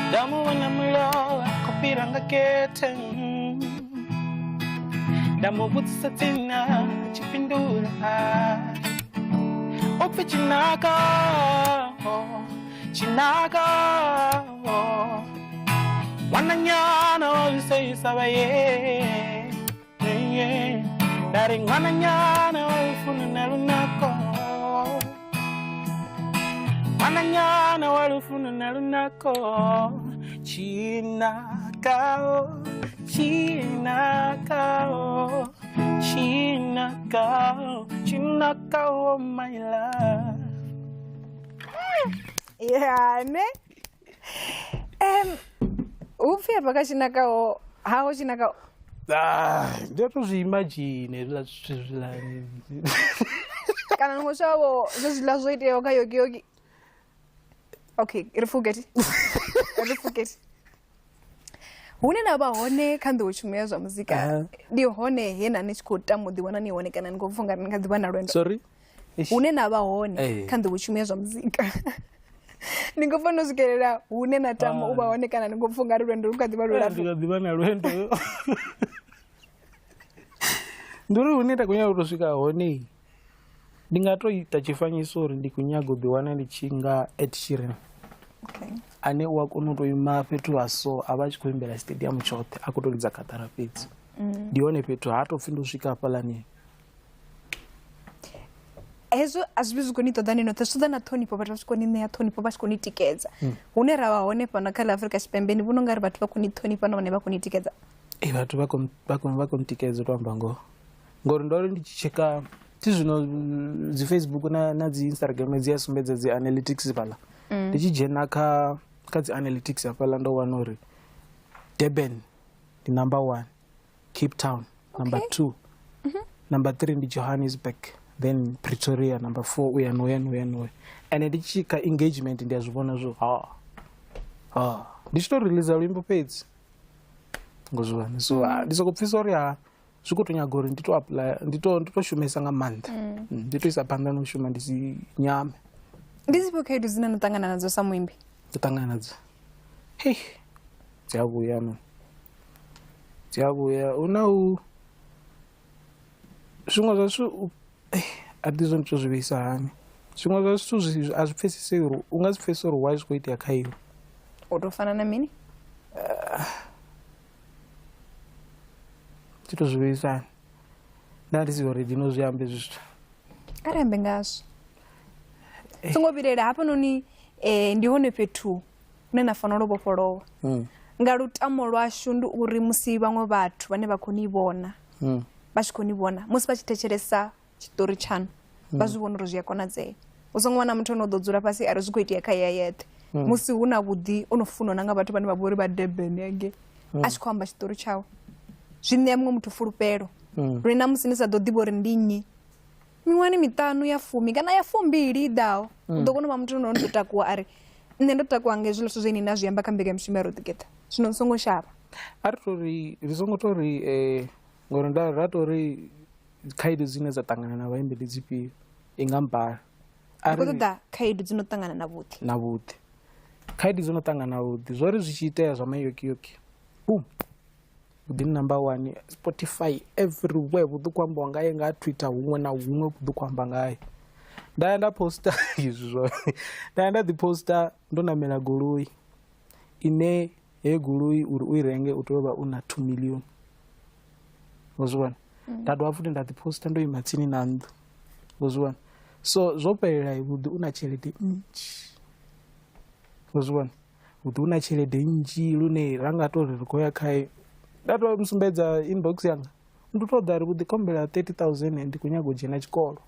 S2: Nda mu vhona mulovha khou fhira nga gethe. Nda mu vhudzisa dzina tshi fhindula u pfi Tshinaka, Tshinaka, ṅwananyana wa luseisa vha ye. Nda ri ṅwananyana wa lufuno na lunako, ṅwananyana wa lufuno na lunako. Tshinakao, Tshinakao, Tshinakao, Tshinakao, my love.
S1: Yeah, ne? Hu pfi hafha kha Tshinakao, haho Tshinakao.
S2: Ah, ndi to zwi imagine hezwiḽa zwithu hezwiḽa.
S1: Kana ni khou shavha zwezwiḽa zwo iteaho kha Yogi Yogi. Okay, ri forget. Ri forget. Hune na vha hone kha nḓowetshumo ya zwa muzika ndi hone he na ni tshi khou tama u ḓiwana ni hone kana ni khou pfa ungari ni nga ḓivha na lwendo.
S2: Sorry?
S1: Hune na vha hone kha nḓowetshumo ya zwa muzika ni khou pfa no swikelela hune na tama u vha hone kana ni khou pfa ungari lwendo lu kha ḓivha lulapfu?
S2: Ndi kha ḓivha na lwendo. Ndi uri hune nda khou nyaga u tou swika hone ndi nga to ita tshifanyiso uri ndi khou nyaga u ḓiwana ndi tshi nga Ed Sheeran.
S1: Okay.
S2: Ane u a kona u tou ima fhethu ha so a vha a tshi khou imbela stadium tshoṱhe a khou tou lidza kaṱara fhedzi. Ndi hone fhethu ha tou pfhi ndo swika hafhaḽani.
S1: Hezwo a zwi vhi zwi khou ni ṱoḓa ni noṱhe, zwi ṱoḓa na ṱhonifho, vhathu vha tshi khou ni ṋea ṱhonifho, vha tshi khou ni tikedza. Hune ra vha hone fhano kha ḽa Afrika Tshipembe ni vhona ungari vhathu vha khou ni ṱhonifha nahone vha khou ni tikedza?
S2: Ee, vhathu vha khou vha khou ntikedza u tou amba ngoho. Ngori ndo ri ndi tshi tsheka thi zwino dzi Facebook na dzi Instagram dzi a sumbedza dzi analytics fhaḽa. Ndi tshi dzhena kha dzi analytics hafhaḽa ndo wana uri Durban ndi number 1, Cape Town number 2, number 3 ndi Johannesburg, then Pretoria number 4 uya noya noya noya. Ende ndi tshi kha engagement ndi a zwi vhona zwo ha ha ndi tshi to release luimbo fhedzi ngo zwi vhona. So ndi soko pfisa uri ha zwi khou to nyaga uri ndi to apply, ndi to shumesa nga maanḓa, ndi to isa phanḓa na u shuma ndi si nyame.
S1: Ndi dzifhio khaedu dzine no ṱangana nadzo sa muimbi?
S2: Ndo ṱangana nadzo hei dzi a vhuya no, dzi a vhuya. Hu na u zwiṅwe zwa zwithu a ḓi zwo ndi to zwi vhuisa hani. Zwiṅwe zwa zwithu zwi a zwi pfhesesei uri u nga si pfhesese uri why zwi khou itea kha iwe.
S1: U tou fana na mini?
S2: Thi to zwi vhuisa hani. Nda ndi siho ready no zwi ambe hezwi zwithu.
S1: A ri ambe ngazwo. Songo vhilela hafhanoni, ndi hone fhethu hune na fanela u vhofholowa. Nga lutamo lwashu ndi uri musi vhaṅwe vhathu vhane vha khou ni vhona, vha tshi khou ni vhona, musi vha tshi thetshelesa tshiṱori tshaṋu, vha zwi vhona uri zwi a konadzea. U songo wana muthu ono ḓo dzula fhasi a ri zwi khou itea kha ye yeṱhe. Musi hu na vhuḓi o no funwa na nga vhathu vhane vha vha uri vha Durban hangei, a tshi khou amba tshiṱori tshawe, zwi ṋea muṅwe muthu fulufhelo. Lune na musi ni sa ḓo ḓivha uri ndi nnyi, miṅwahani miṱanu ya 10 kana ya 20 i ḓaho, u ḓo kona u vha muthu ono ḓo takuwa a ri nṋe ndo takuwa nga hezwiḽa zwithu zwe ni na zwi amba kha mbekanyamushumo ya Roṱigeḓa. Zwino ni songo shavha.
S2: A ri tou ri, ri songo tou ri, ngori nda ra tou ri khaedu dzine dza ṱangana na vhaimbi ndi dzifhio, i nga mpala.
S1: A ri khou ṱoḓa khaedu dzi no ṱangana na vhuḓi.
S2: Na vhuḓi. Khaedu dzo no ṱangana na vhuḓi, zwo ri zwi tshi itea zwa mayokiyoki. Boom. Vhuḓi ni number 1, Spotify everywhere, vhuḓi khou ambiwa ngaye nga Twitter, huṅwe na huṅwe vhuḓi khou amba ngaye. Nda ya nda posta izwi zwo. Nda ya nda ḓi posta ndo namela goloi ine heyi goloi uri u i renge u tea u vha u na 2 million. Vho zwi vhona? Nda dovha futhi nda ḓi posta ndo ima tsini na nnḓu. Vho zwi vhona? So zwo fhelela vhuḓi u na tshelede nnzhi. Vho zwi vhona? Vhuḓi u na tshelede nnzhi lune ra nga tou ri ri khou ya khae. Nda tou musumbedza inbox yanga. Ndi tou ḓa ri vhuḓi khombela 30,000 ndi khou nyaga u dzhena tshikolo.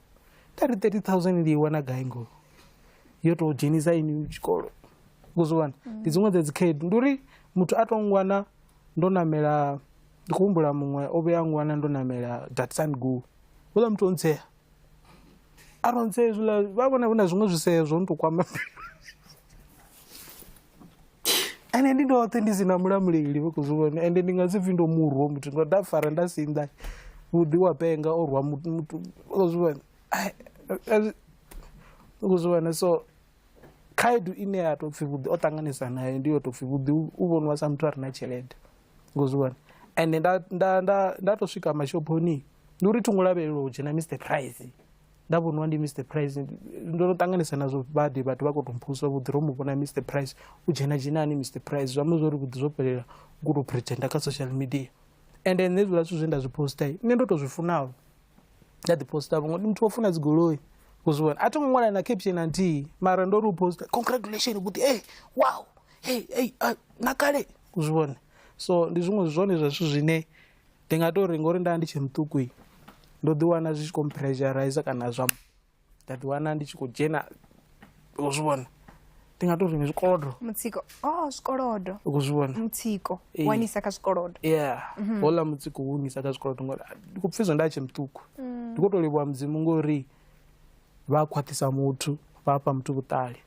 S2: Nda ri 30,000 ndi i wana gai ngoho? Yo tou dzhenisa ini tshikolo. Vho zwi vhona? Ndi dziṅwe dza dzi khaedu. Ndi uri muthu a tou ngwana ndo namela, ndi khou humbula muṅwe o vhuya a ngwana ndo namela Datsun Go. Houḽa muthu o ntsea. A ro ntsea hezwiḽa, vha vhona hu na zwiṅwe zwiseo zwo nto kwama. Ene ndi ndoṱhe ndi si na mulamuleli vho khou zwi vhona, ende ndi nga si pfhi ndo murwa muthu ngo nda fara nda sinḓa vhuḓi wa penga o rwa muthu, vho khou zwi vhona. Vho khou zwi vhona. So khaedu ine ya tou pfhi vhuḓi o ṱanganesa nayo ndi yo tou pfhi vhuḓi u vhoniwa sa muthu a re na tshelede. Ngo zwi vhona. Ende nda to swika mashophoni ndi uri thi ngo lavhelelwa u dzhena Mr Price. Nda vhoniwa ndi Mr Price, ndo no ṱanganesa nazwo badi vhathu vha khou tou mphusa vhuḓi ro mu vhona Mr Price u dzhena dzhenani Mr Price, zwi amba zwori vhuḓi zwo fhelela u khou tou pretenda kha social media. Ende nṋe hezwiḽa zwithu zwe nda zwi posta nṋe ndo tou zwi funaho. Nda ḓi posta vhuṅwe ndi muthu wa funa dzigoloi. Vho zwi vhona. A thi ngo ṅwala na caption na nthihi, mara ndo ri u posta congratulations vhuḓi, hey, wow, hey, hey, na kale. U zwi vhona. So ndi zwiṅwe zwone zwa zwithu zwine ndi nga tou ri ngori nda ndi tshe muṱuku ndo ḓi wana zwi tshi khou mpressurize kana zwa nda ḓi wana ndi tshi khou dzhena, u zwi vhona. Ndi nga tou ri zwikolodo.
S1: Mutsiko. Oh, zwikolodo.
S2: U khou zwi vhona.
S1: Mutsiko. Wanisa kha zwikolodo.
S2: Yeah. Houḽa mutsiko wo nisa kha zwikolodo ngori ndi khou pfhi zwo nda tshe muṱuku. Ndi khou tou livhuwa Mudzimu ngori vha khwaṱhisa muthu, vha fha muthu vhuṱali.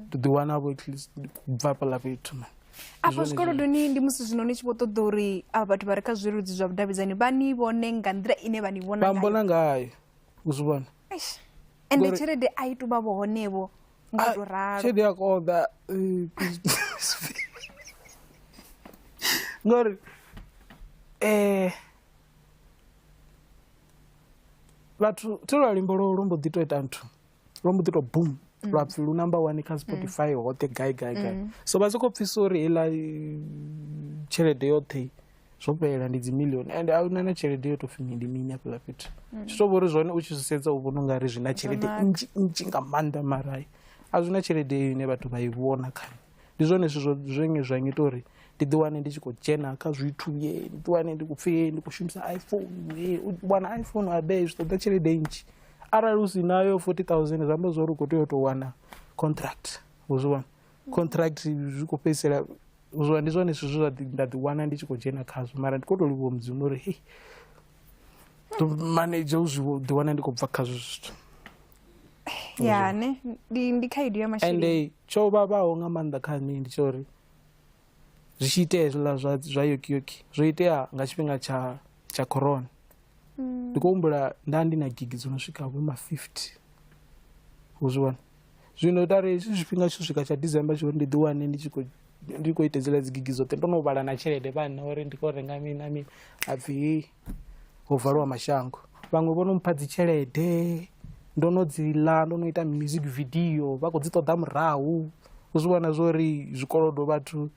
S2: Ndi ḓi wana vho at least ndi khou bva hafhaḽa fhethu man.
S1: Afho zwikolodoni ndi musi zwino ni tshi vho ṱoḓa uri avha vhathu vha re kha zwileludzi zwa vhudavhidzani vha ni vhone nga nḓila ine vha ni vhona
S2: ngayo. Vha mbona ngayo. U zwi vhona.
S1: Eish. Ende tshelede a i tou vha vho honevho nga to ralo.
S2: Tshelede ya konḓa. Ngori vhathu thi lwa luimbo lwo mbo ḓi to ita nthu. Lwo mbo ḓi to boom. Lwa pfhi lu number 1 kha Spotify hoṱhe gai gai gai. So vha soko pfisa uri heiḽa tshelede yoṱhe zwo fhela ndi dzi million, and a huna na tshelede yo to pfhi ndi mini hafhaḽa fhethu. Zwi to vhori zwone u tshi zwi sedza u vhona ungari zwi na tshelede nnzhi nnzhi nga maanḓa, mara a zwi na tshelede eyo ine vhathu vha i vhona kha nṋe. Ndi zwone zwithu zwine zwa ngita uri ndi ḓi wane ndi tshi khou dzhena kha zwithu, ye ndi ḓi wane ndi khou pfhi ye ndi khou shumisa iPhone, ye u wana iPhone a be zwi ṱoḓa tshelede nnzhi. Arali u si nayo 40,000 zwi amba zwori u khou tea u tou wana contract, u zwi vhona. Contract zwi khou fhedzisela zwa ndi zwone zwithu zwe nda ḓi wana ndi tshi khou dzhena khazwo, mara ndi khou tou livhuwa Mudzimu uri hei ndo manage u zwi ḓi wana ndi khou bva khazwo zwithu.
S1: Ya ne ndi khaedu ya masheleni.
S2: Ende tsho vhavhaho nga maanḓa kha nṋe ndi tsha uri zwi tshi itea hezwiḽa zwa yokiyoki zwo itea nga tshifhinga tsha corona. Ndi khou humbula nda ndi na gigi dzo no swika vho ma 50. U zwi vhona. Zwino tari hezwi tshifhinga tsho swika tsha December tsho uri ndi ḓi wane ndi tshi khou ndi khou ita hedzila dzi gigi dzoṱhe ndo no vhala na tshelede vhana uri ndi khou renga mini na mini, ha pfhi hei ho valiwa mashango. Vhaṅwe vho no mpha dzi tshelede ndo no dzi ḽa, ndo no ita music video vha khou dzi ṱoḓa murahu. U zwi vhona zwori zwikolodo vhathu,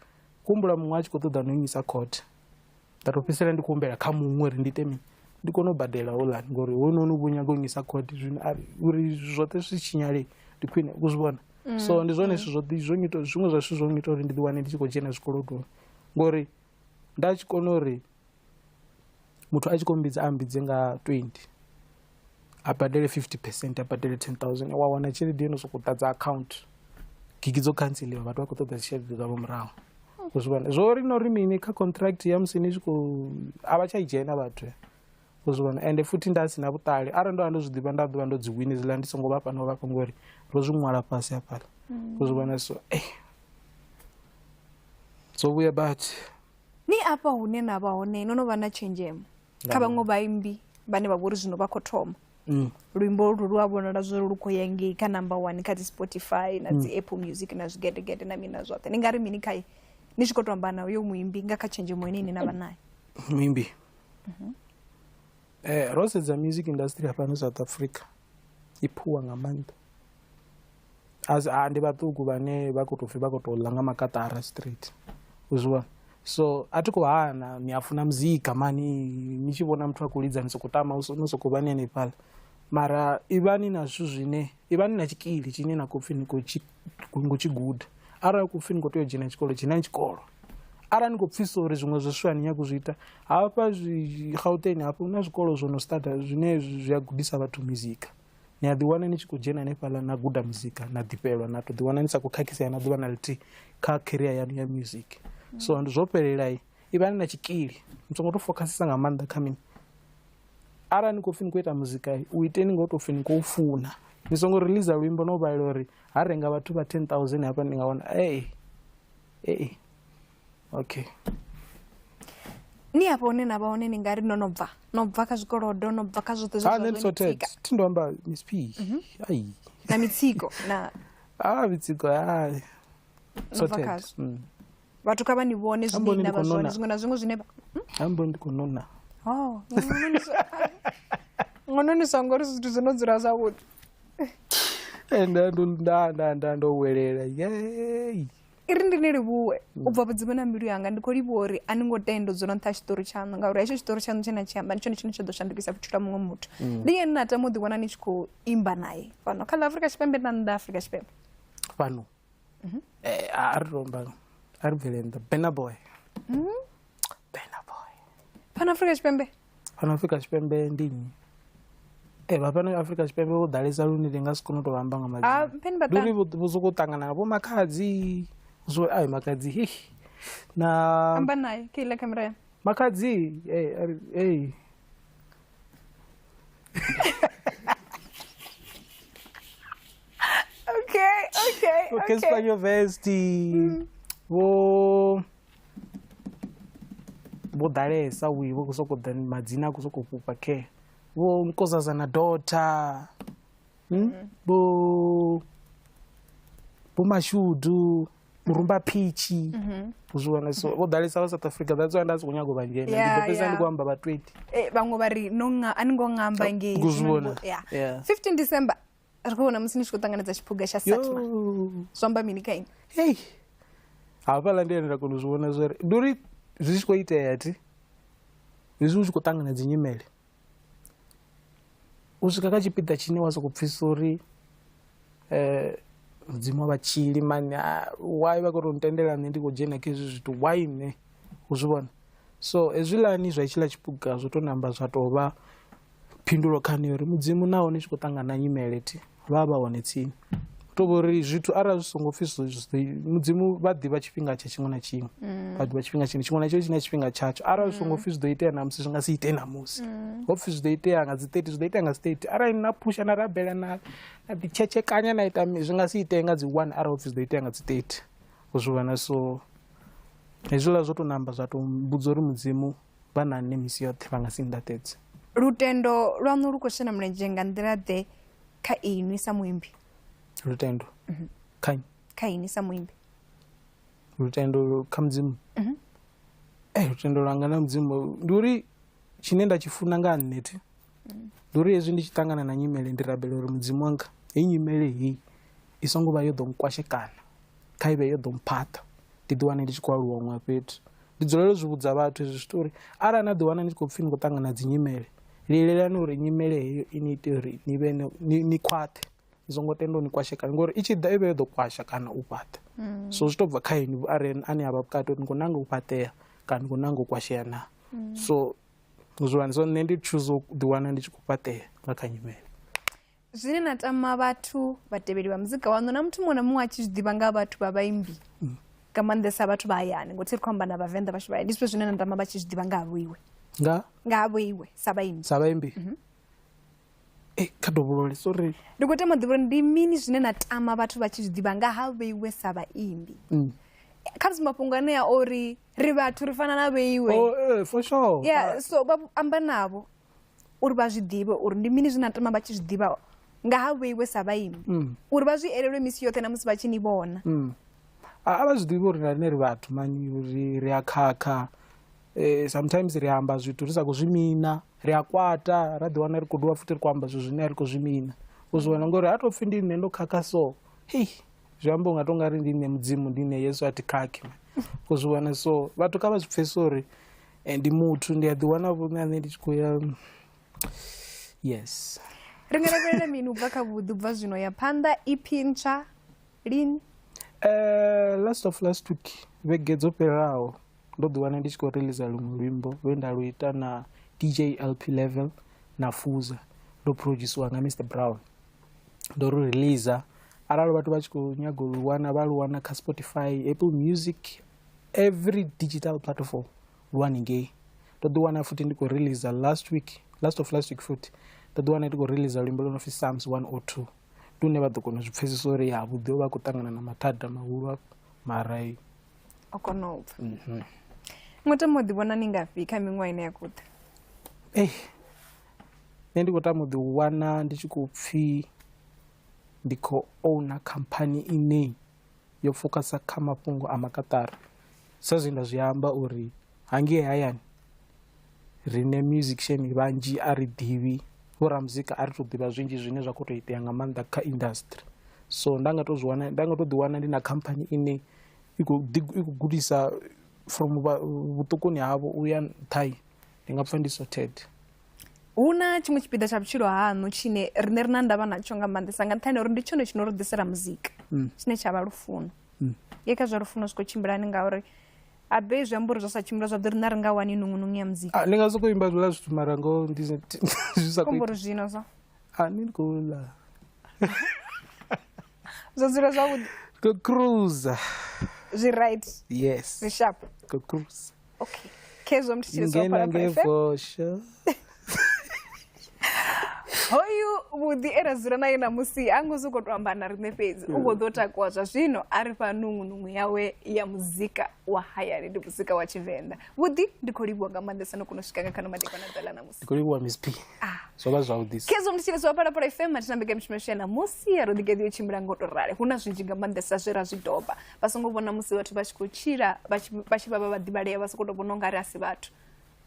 S2: humbula muṅwe a tshi khou ṱoḓa no nnyisa court, nda tou fhedzisela ndi khou humbela kha muṅwe uri ndi ite mini ndi kone u badela houḽani ngori hoyunoni u vho nyaga u nnyisa court. Zwino uri zwoṱhe zwi tshinyale Ndi khwine u zwi vhona. So ndi zwone zwithu zwo zwo ngita zwiṅwe zwa zwithu zwo ngita uri ndi ḓiwane ndi tshi khou dzhena zwikolodoni. Ngori nda tshi kona uri muthu a tshi khou mmbidza a mmbidze nga 20 a badele 50%, a badele 10,000, wa wana tshelede yo no sokou ḓadza account. Gigi dzo khantseliwa, vhathu vha khou ṱoḓa tshelede dzavho murahu. U zwi vhona zwo ri no ri mini kha contract ya musi ni tshi khou a vha tsha i dzhena vhathu. U zwi vhona ende futhi nda sina vhuṱali, arali ndo vha ndo zwi ḓivha nda ḓovha ndo dzi wina hezwiḽa ndi songo vha fhano vha fha ngori ro zwi ṅwala fhasi hafhaḽa. U zwi vhona so dzo vhuya badi.
S1: Ni afha hune na vha hone no no vha na tshenzhemo kha vhaṅwe vhaimbi vhane vha vhori zwino vha khou thoma. Luimbo lu a vhonala zwo lu khou ya ngei kha number 1 kha dzi Spotify na dzi Apple Music na zwigedegede na mini na zwoṱhe. Ni nga ri mini khae ni tshi khou tou amba na uyo muimbi nga kha tshenzhemo ine ine na vha nayo?
S2: Muimbi. Ro sedza music industry hafhano South Africa i phuwa nga maanḓa. As a ndi vhaṱuku vhane vha khou tou pfhi vha khou tou ḽa nga makatara straight. U zwi vhona? So a thi khou hana ni a funa muzika mani ni tshi vhona muthu a khou lidza ni sokou tama no sokou vha ni hanefhaḽa. Mara ivhani na zwithu zwine ivhani na tshikili tshine na khou pfhi ni khou tshi guda. Arali khou pfhi ni khou tea u dzhena tshikolo, dzhenani tshikolo. Arali ni khou pfhisa uri zwiṅwe zwa zwithu a ni nyagi u zwi ita, hafha Gauteng hafha hu na zwikolo zwo no starta zwine zwi a gudisa vhathu muzika. Ni a ḓiwana ni tshi khou dzhena hanefhaḽa na guda muzika na ḓifhelwa na to ḓiwana ni sa khou khakhisea na ḓuvha na ḽithihi kha career yanu ya music. So ndi zwo fhelela ivhani na tshikili, ni songo tou fokhasesa nga maanḓa kha mini. Arali ni khou pfhi ni khou ita muzika u iteni ngo tou pfhi ni khou funa. Ni songo release luimbo no vhalela uri ha renga vhathu vha 10,000 hafha ni nga wana okay.
S1: Ni afho hune na vha hone ni nga ri no no bva no bva kha zwikolodo, no bva kha zwoṱhe zwe zwa
S2: sorted. Thi ndo amba Miss P. Ai.
S1: Na mitsiko na
S2: mitsiko ai. Sorted.
S1: Vhathu kha vha ni vhone zwine na vha zwone, zwiṅwe na zwiṅwe zwine
S2: Ambo ndi khou nona.
S1: Oh, ngononiswa ngori zwithu zwo no dzula zwavhuḓi.
S2: Nda ndo welela. Yey.
S1: I ri ndi ni livhuwe u bva vhudzimu na mbilu yanga, ndi khou livhuwa uri a ni ngo tenda u dzula nṱha tshiṱori tshaṋu, ngauri hetsho tshiṱori tshaṋu tshine na tshi amba ndi tshone tshine tsha ḓo shandukisa vhutshilo ha muṅwe muthu. Ndi ene na tama u ḓiwana ni tshi khou imba naye fhano kha ḽa Afrika Tshipembe na nnḓa Afrika Tshipembe.
S2: Fhano a ri tomba a ri bvele nnḓa. Burna Boy. Burna Boy.
S1: Fhano Afrika Tshipembe?
S2: Fhano Afrika Tshipembe ndi nnyi? Vha fhano Afrika Tshipembe vho ḓalesa lune ndi nga si kone u tou amba nga madzina. Ndi uri vho sokou ṱangana vho Makhadzi, zwo ai Makhadzi hi. Na
S1: amba naye kha iḽa camera ya.
S2: Makhadzi
S1: Okay.
S2: Spanyo Vesti. Vho ḓalesa wi vho sokou ḓa madzina a khou sokou fhufha khe. Vho Nkosazana Daughter. Vho Mashudu, Murumba Phichi. Zwi wana so vho ḓalesa vha South Africa, that's why nda si khou nyaga u vha dzhena. Ndi ḓo fhedzisela ndi khou amba vha 20.
S1: Vhaṅwe vha ri no nga a ni ngo ngamba ngei.
S2: Kuzwi vhona.
S1: 15 December ri khou vhona musi ni tshi khou ṱanganedza tshiphuga tsha Satma. Zwo amba mini kha inwi?
S2: Hey. Hafhaḽa ndi hone nda kona u zwi vhona zwori ndi uri zwi tshi khou itea thi. Hezwi u tshi khou ṱangana dzi nyimele. U swika kha tshipiḓa tshine wa sokou pfisa uri mudzimu wa vhatshili mani, why vha khou tou ntendela nṋe ndi khou dzhena kha hezwi zwithu, why nṋe, u zwi vhona. So hezwiḽani zwa hetshiḽa tshiphuga zwo tou namba zwa tou vha phindulo kha nṋe uri mudzimu naho ni tshi khou ṱangana na nyimele thi vha vha hone tsini. Hu tou vha uri zwithu arali zwi songo pfhi mudzimu vha ḓivha tshifhinga tsha tshiṅwe na tshiṅwe. Vha ḓivha tshifhinga tshine tshiṅwe na tshiṅwe tshi na tshifhinga tshatsho. Arali zwi songo pfhi zwi ḓo itea ṋamusi zwi nga si ite ṋamusi. Ho pfhi zwi ḓo itea nga dzi 30 zwi ḓo itea nga dzi 30. Arali na phusha na rabela na ḓi tshetshekanya na ita zwi nga si itee nga dzi 1 arali ho pfhi zwi ḓo itea nga dzi 30. U zwi vhona so hezwiḽa zwo tou namba zwa tou mbudza uri mudzimu vha na nṋe misi yoṱhe vha nga si nndaṱedze.
S1: Lutendo lwaṋu lu khou shela mulenzhe nga nḓila ḓe kha inwi sa muimbi?
S2: Lutendo kha nnyi?
S1: Kha inwi sa muimbi.
S2: Lutendo kha mudzimu. Lutendo lwanga na mudzimu ndi uri tshine nda tshi funa nga nṋe thi ndi uri hezwi ndi tshi ṱangana na nyimele ndi rabela uri mudzimu wanga heyi nyimele heyi i songo vha yo ḓo nkwashekana, kha i vhe yo ḓo mphaṱha, ndi ḓiwane ndi tshi khou aluwa huṅwe fhethu. Ndi dzulela u zwi vhudza vhathu hezwi zwithu uri arali na ḓiwana ni tshi khou pfhi ni khou ṱangana dzi nyimele, lilelani uri nyimele heyo i ni ite uri ni vhe ni khwaṱhe. Ni songo tenda u ni kwashekana ngori i tshi ḓa i vha yo ḓo kwasha kana u fhaṱa. So zwi to bva kha inwi are ane a vha vhukati uri ni khou nanga u fhaṱea kana ni khou nanga u kwashea na. So zwiwani so nṋe ndi choose u ḓiwana ndi tshi khou fhaṱea nga kha nyimele.
S1: Zwine na tama vhathu vhatevheli vha muzika waṋu na muthu muṅwe na muṅwe a tshi zwi ḓivha nga vhathu vha vhaimbi nga maanḓesa vhathu vha hayani ngori thi ri khou amba na vhavenḓa vhashu vha hayani, ndi zwifhio zwine na tama vha tshi zwi ḓivha nga ha vhoiwe?
S2: Nga
S1: ha vhoiwe sa vhaimbi.
S2: Sa vhaimbi? Kha dovholole, sorry.
S1: Ndi khou tama u ḓivha uri ndi mini zwine na tama vhathu vha tshi zwi ḓivha nga ha vhoiwe sa vhaimbi. Kha musi mafhungo anea ori ri vhathu ri fana na vhoiwe.
S2: Oh, for sure.
S1: Yeah, so vha amba navho uri vha zwi ḓivhe uri ndi mini zwine na tama vha tshi zwi ḓivha nga ha vhoiwe sa vhaimbi. Uri vha zwi elelwe misi yoṱhe na musi vha tshi ni vhona.
S2: A vha zwi ḓivhi uri na riṋe ri vhathu mani, uri ri a khakha. Sometimes ri amba zwithu ri sa khou zwi mina, ri a kwata, ra ḓiwana ri khou dovha futhi ri khou amba zwithu zwine a ri khou zwi mina. U zwi wana ngori a tou pfhi ndi nṋe ndo khakha so, hei zwi amba unga to nga ri ndi nṋe Mudzimu, ndi nṋe Yesu, a thi khakhi. U zwi wana so vhathu kha vha zwi pfhesese uri ndi muthu, ndi a ḓiwana vho na nṋe ndi tshi khou ya. Yes.
S1: Ri nga lavhelela mini u bva kha vhuḓi u bva zwino ya phanḓa? EP ntswa lini?
S2: Last of last week, vhege dzo fhelaho, ndo ḓiwana ndi tshi khou release luṅwe luimbo lwe nda lu ita na DJ LP Level na Fuza, ndo produciwa nga Mr Brown. Ndo ru release, arali vhathu vha tshi khou nyaga u lu wana vha lu wana kha Spotify, Apple Music, every digital platform lu haningei. Ndo ḓiwana futhi ndi khou release last week, last of last week futhi ndo ḓiwana ndi khou release luimbo lwo no pfi Psalms 102, ndi hune vha ḓo kona u zwi pfhesesa uri ya vhuḓi vha khou ṱangana na mathada mahulu afho mara
S1: o kona u pfa. Ngo tama u ḓivhona ni ngafhi kha miṅwaha ine ya khou ḓa?
S2: Nṋe ndi khou tama u ḓiwana ndi tshi khou pfhi ndi khou owner khamphani ine yo focasa kha mafhungo a makaṱara, sa zwe nda zwi amba uri hangei hayani riṋe musician vhanzhi a ri ḓivhi, vho ramuzika a ri tou ḓivha zwinzhi zwine zwa khou tou itea nga maanḓa kha industry. So nda nga to zwi wana, nda nga to ḓiwana ndi na khamphani ine i khou gudisa from vhuṱukuni havho uya nṱha, ndi nga pfha ndi sorted.
S1: Hu na tshiṅwe tshipiḓa tsha vhutshilo haṋu tshine riṋe ri na ndavha natsho nga maanḓesa nga nṱhani ha uri ndi tshone tshino ri ḓisela muzika, tshine tsha vha lufuno. Ye kha zwa lufuno zwi khou tshimbilani ngauri a be zwi amba uri zwa sa tshimbila zwavhuḓi riṋe a ri nga wani nungunungu ya muzika.
S2: Ndi nga sokou imba zwiḽa zwithu mara ngoho ndi zwi sa khou
S1: ita. Zwino so
S2: Ni ndi khou ḽa.
S1: Zwo dzula zwavhuḓi.
S2: Khou cruiser.
S1: Zwi right.
S2: Yes.
S1: Zwi sharp.
S2: Khou cruiser.
S1: Okay. Khezwo mthetshelesi wa
S2: Ngena
S1: Phalaphala FM.
S2: ngevosho.
S1: Hoyu vhuḓi e ra dzula naye ṋamusi a ngo sokou tou amba na riṋe fhedzi, u vho ḓo takuwa zwa zwino a ri fha nungunungu yawe ya muzika wa hayani, ndi muzika wa Tshivenḓa. Vhuḓi, ndi khou livhuwa nga maanḓesa no kona u swika nga khano madekwana ḓa ḽa ṋamusi.
S2: Ndi khou livhuwa Miss P. Zwo vha zwavhuḓisa.
S1: Khezwo mthetshelesi wa Phalaphala FM, a thi na mbekanyamushumo yashu ya ṋamusi ya ro ḓigeḓa yo tshimbila ngo to rali. Hu na zwinzhi nga maanḓesa zwe ra zwi doba. Vha songo vhona musi vhathu vha tshi khou tshila vha tshi vha vha vhaḓivhalea vha sokou tou vhona ungari a si vhathu.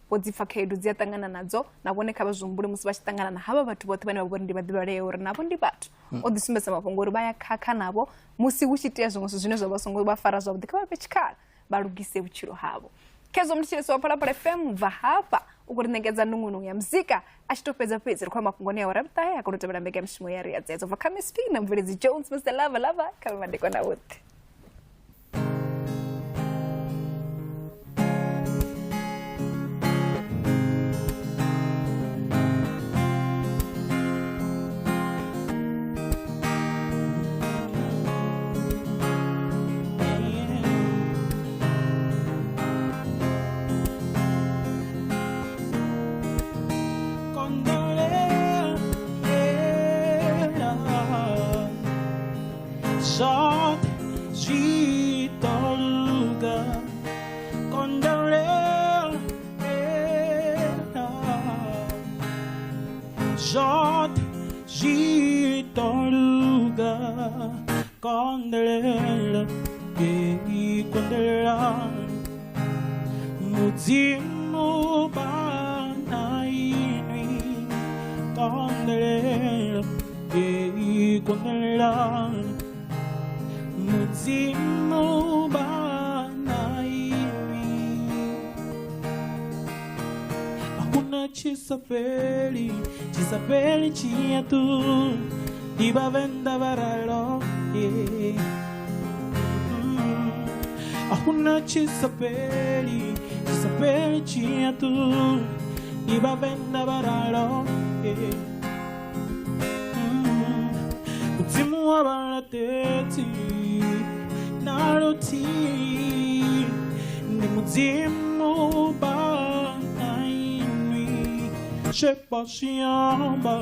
S1: Vho dzi pfa khaedu dzi a ṱangana nadzo, na vhone kha vha zwi humbule musi vha tshi ṱangana na havha vhathu vhoṱhe vhane vha vhori ndi vhaḓivhalea uri navho ndi vhathu. O ḓi sumbedza mafhungo uri vha ya khakha navho musi hu tshi itea zwiṅwe zwithu zwine zwa vha songo vha fara zwavhuḓi, kha vha fhe tshikhala vha lugise vhutshilo havho. Khezwo mthetshelesi wa Phalaphala FM bva hafha u khou ri ṋekedza nungunungu ya muzika a tshi tou fhedza fhedzi ri khou ya mafhungoni a awara vhuṱahe a kona u tevhela mbekanyamushumo ya ri a dzedzo bva kha Miss P na mubveledzi Jones Mr Lava Lava kha vhe madekwana vhoṱhe.
S2: Mudzimu bana inwi kondelela, kondelela. Mudzimu bana inwi. Hakuna chisafeli, chisafeli chiatu. Ndi vhavenḓa vha ralo, yeah. A huna tshi sa fheli, tshi sa fheli tshi a ṱuwa. Ndi vhavenḓa vha ralo, yeah. Mudzimu wa vhalaṱedzi na luthihi, ndi Mudzimu vha na inwi. Zwe vha zwi amba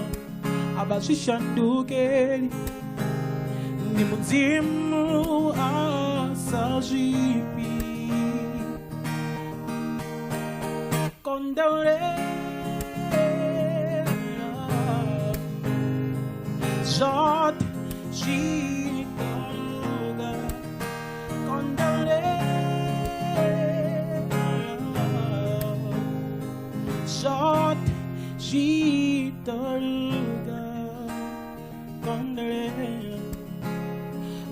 S2: a vha zwi shandukeli, ndi Mudzimu a sa zwifhi. Konḓelela zwoṱhe zwi ḓo luga, konḓelela zwoṱhe zwi ḓo luga, konḓelela,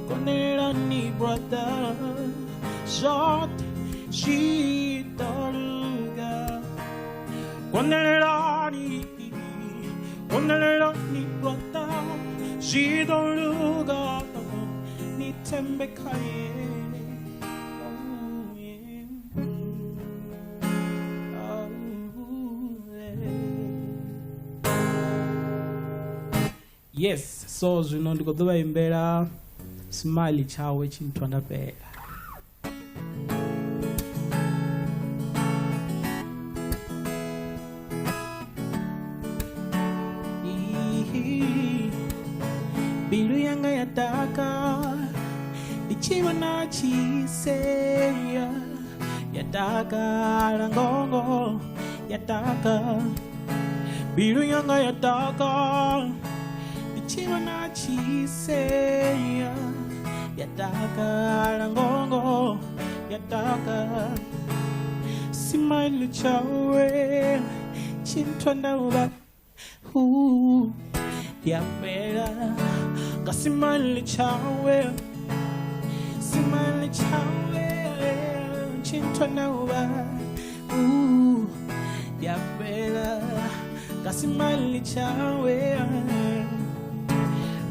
S2: konḓelelani brother, zwoṱhe zwi ḓo luga, konḓelelani, konḓelelani brother, zwi ḓo luga, ni thembe khaye. Oh, yeah. Oh, yeah. Yes, so zwino ndi khou ḓo vha imbela smile tshawe tshinthwa nda fhela. Mbilu yanga ya takala ndi tshi vhona tshisea, ya takala ngongo, ya takala. Mbilu yanga ya takala ndi tshi vhona tshisea, ya takala ngongo, ya takala. Smile tshawe tshinthwa nda uvha, ya fhela nga smile tshawe, smile tshawe tshinthwa nda uvha, ya fhela nga smile tshawe.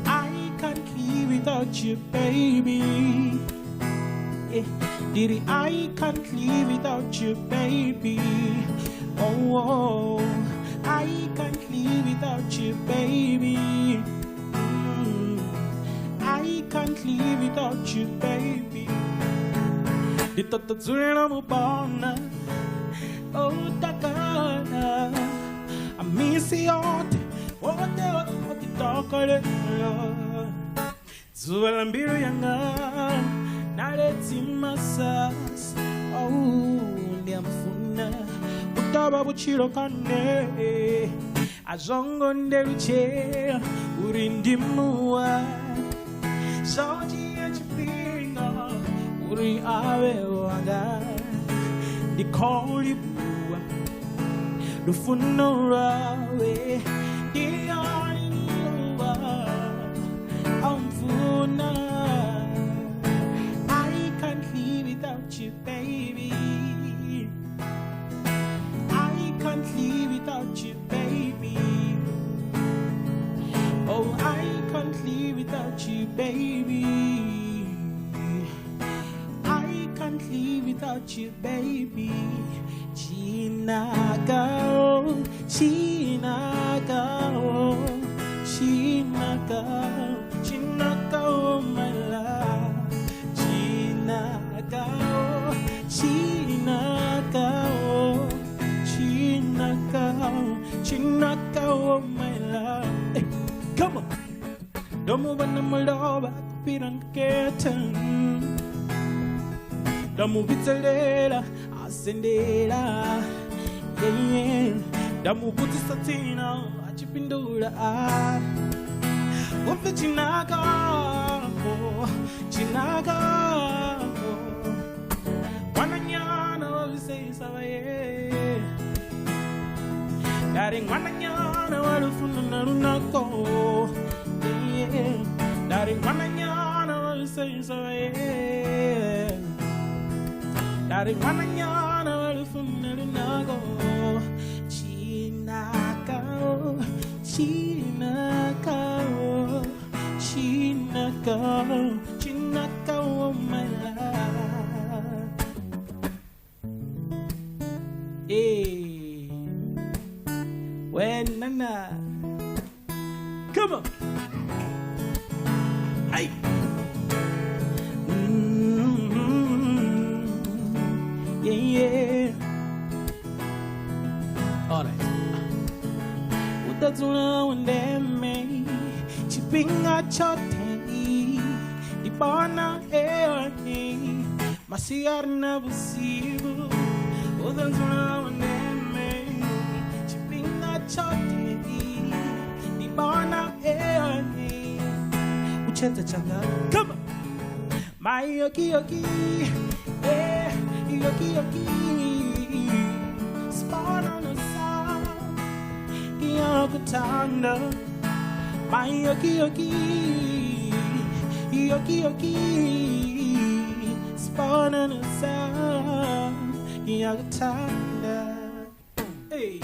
S2: I can't live without you, baby. Yeah. Diddy, I can't live without you, baby. Oh, oh, I can't live without you, baby. I can't live without you, baby. Ndi ṱoḓa dzulela mubona, oh takala, a misi yoṱhe, woṱhe woṱhe woṱhe takalela. Dzuvha ḽa mbilu yanga naledzi masas, oh ndi a mufuna, u tovha vhutshilo kha nṋe. A zwo ngo ndelutshela uri ndi muwa, zwo dzhia tshifhinga uri a vhe wanga. Ndi khou livhuwa lufuno lwawe, ndi a livhuwa a mfuna. I can't live without you, baby. I can't live without you, baby. Oh, I can't live without you, baby. I can't live without you, baby. Chinaka, oh, Chinaka, oh, Chinaka, Chinaka, oh my love. Chinaka, oh, Chinaka, oh, Chinaka, Chinaka, oh my love. Hey, come on. Ndomuvhona mulovha fhira ngekethe, ndamuvhidzelela a sendela, yeah. Ndamuvhudzisa dzina a tshi fhindula a upfi Chinaka, oh, Chinaka, oh. Ṅwananyana wa vhiseisa vhaye, ndari ṅwananyana wa lufuno na lunako, yeah. Ndari ṅwananyana wa vhiseisa vhaye, ndari ṅwananyana wa lufuno na lunako. Chinaka, oh, Chinaka, oh. Chinaka, Chinaka, oh my love. Hey, when nana, come on, ay. Yeah, yeah. All right. Utazula wendeme, chipinga chote, dibana eoni, masiarna busibu. Utazula wendeme, chipinga chote, dibana eoni, ucheta changa. Come on, my yoki yoki, eh. Yoki yoki, spawn on the side, ngiyakutanda. My yoki yoki, yoki yoki, spawn on the side, ngiyakutanda. Hey,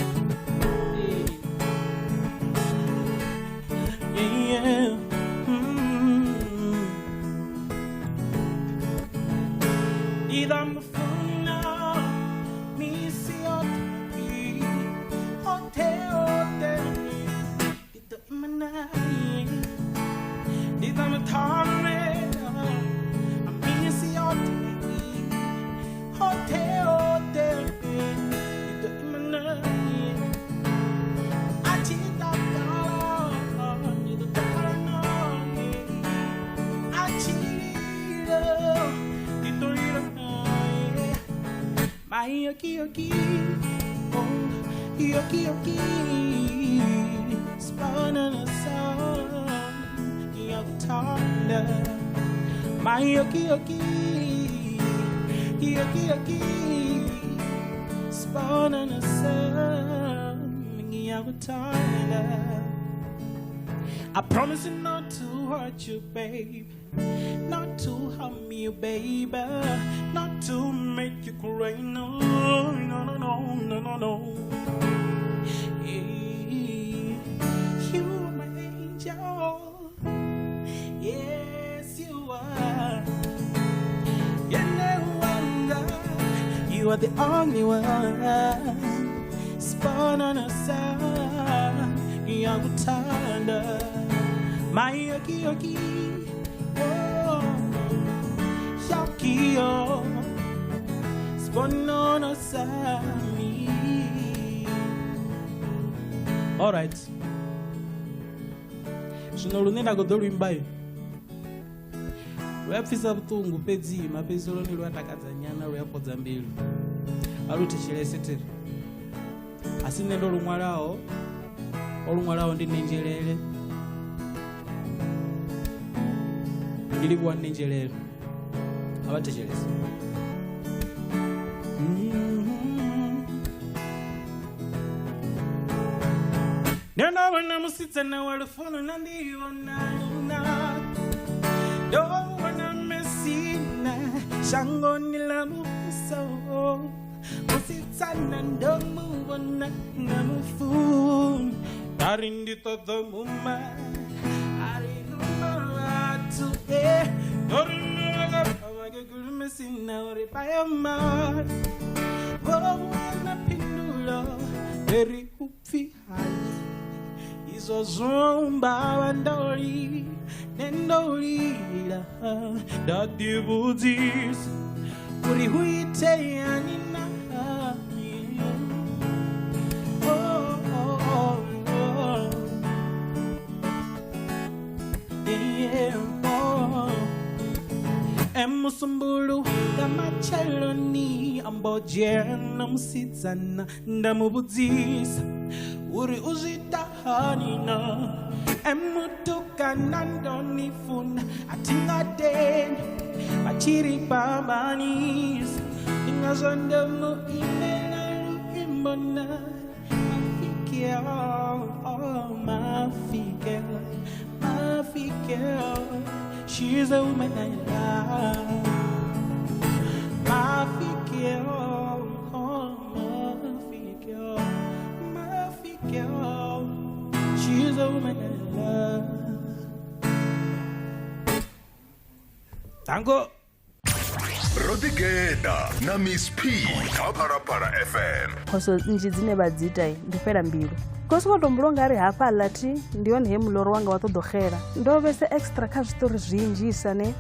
S2: hey, yeah, yeah. My yoki yoki, oh yoki yoki, spawn on a song, ngiyakutanda. My yoki yoki, yoki yoki, spawn on a song, ngiyakutanda. I promise you not to hurt you, babe, not to harm you, baby, not to make you cry. No, no, no, no, no, no, no. Yeah. You are my angel. Yes, you are. You know you are the only one. Spawn on a side, ngiyakutanda. My yoki yoki, oh, yoki yo, sponono sami. All right. Zwino lune nda khou ḓo luimba lu a pfisa vhuṱungu fhedzi mafhedziselo lu a takadza nyana, lu a fhodza mbilu. A lu thetshelese thiri. A si nṋe ndo lu ṅwalaho, o lu ṅwalaho ndi Nenzhelele. Ndi livhuwa Nenzhelele. A vha thetshelese. Ndovhona musidzana wa lufuno na ndivhona lunako, ndovhona Messina shangoni ḽa muvhuso. Musidzana ndo muvhona na mufuna, nda ri ndi ṱoḓa muma, a ri ruma vhathu. Ndo ri vhakegulu Messina uri vha yo mala, vho wana phindulo ri upfi hai. Izwo zwo ndoli nendolila, nda ḓivhudzisa uri hu iteani na. Oh, oh, oh, oh. Yeah, oh. Emusumbulu nga matsheloni ambo dzhena musidzana nda muvhudzisa uri u zwi ita hani na. Emutukana ndo ni funa a thi nga tendi vha tshi ri fhambanisa, ndi ngazwo ndo mu imela luimbo na Mafikelo, oh Mafikelo, Mafikelo, she's a woman I love. Mafikelo, oh Mafikelo, Mafikelo, she's a woman I love.
S3: Danko.
S4: Ro ḓigeḓa na Miss P kha Phalaphala FM.
S5: Phoso nnzhi dzine vha dzi ita ndi fhela mbilu. Ko sokou to humbula ungari hafhaḽa thi ndi hone he muloro wanga wa ṱoḓa u xela. Ndo vhesa extra kha zwiṱori zwinzhisa ne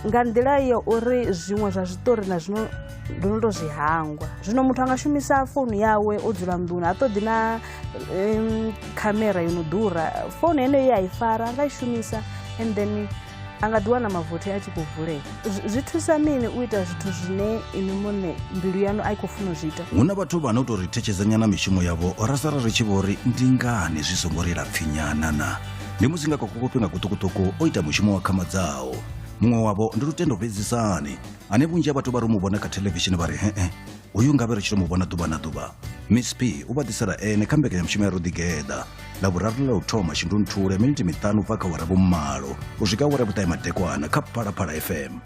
S5: nga nḓila ya uri zwiṅwe zwa zwiṱori na zwino ndo no to zwi hangwa. Zwino muthu anga shumisa founu yawe o dzula nḓuni, ha ṱoḓi na khamera yo no ḓura. Founu yeneyo ye a i fara anga i shumisa and then a nga ḓi wana mavothi a tshi khou vulea. Zwi thusa mini u ita zwithu zwine inwi muṋe mbilu yaṋu a i khou funa u zwi ita?
S6: Hu na vhathu vha no tou ri thetshedzanyana mishumo yavho ra sala ri tshi vho ri ndi ngani zwi songo ri lapfinyana na. Ndi musi nga kokokopi nga kuṱukuṱuku o ita mushumo wa khama dzao. Muṅwe wavho ndi Lutendo Fhedzisani ane vhunzhi ha vhathu vha ri mu vhona kha thelevishini vha ri he-e uyu ngavhe ri tshi to mu vhona ḓuvha na ḓuvha. Miss P u vha ḓisela ene kha mbekanyamushumo ya Ro Ḓigeḓa Ḽavhuraru ḽa u thoma Shundunthule miniti miṱanu u bva kha awara vhumalo u swika awara vhuṱahe madekwana kha Phalaphala FM.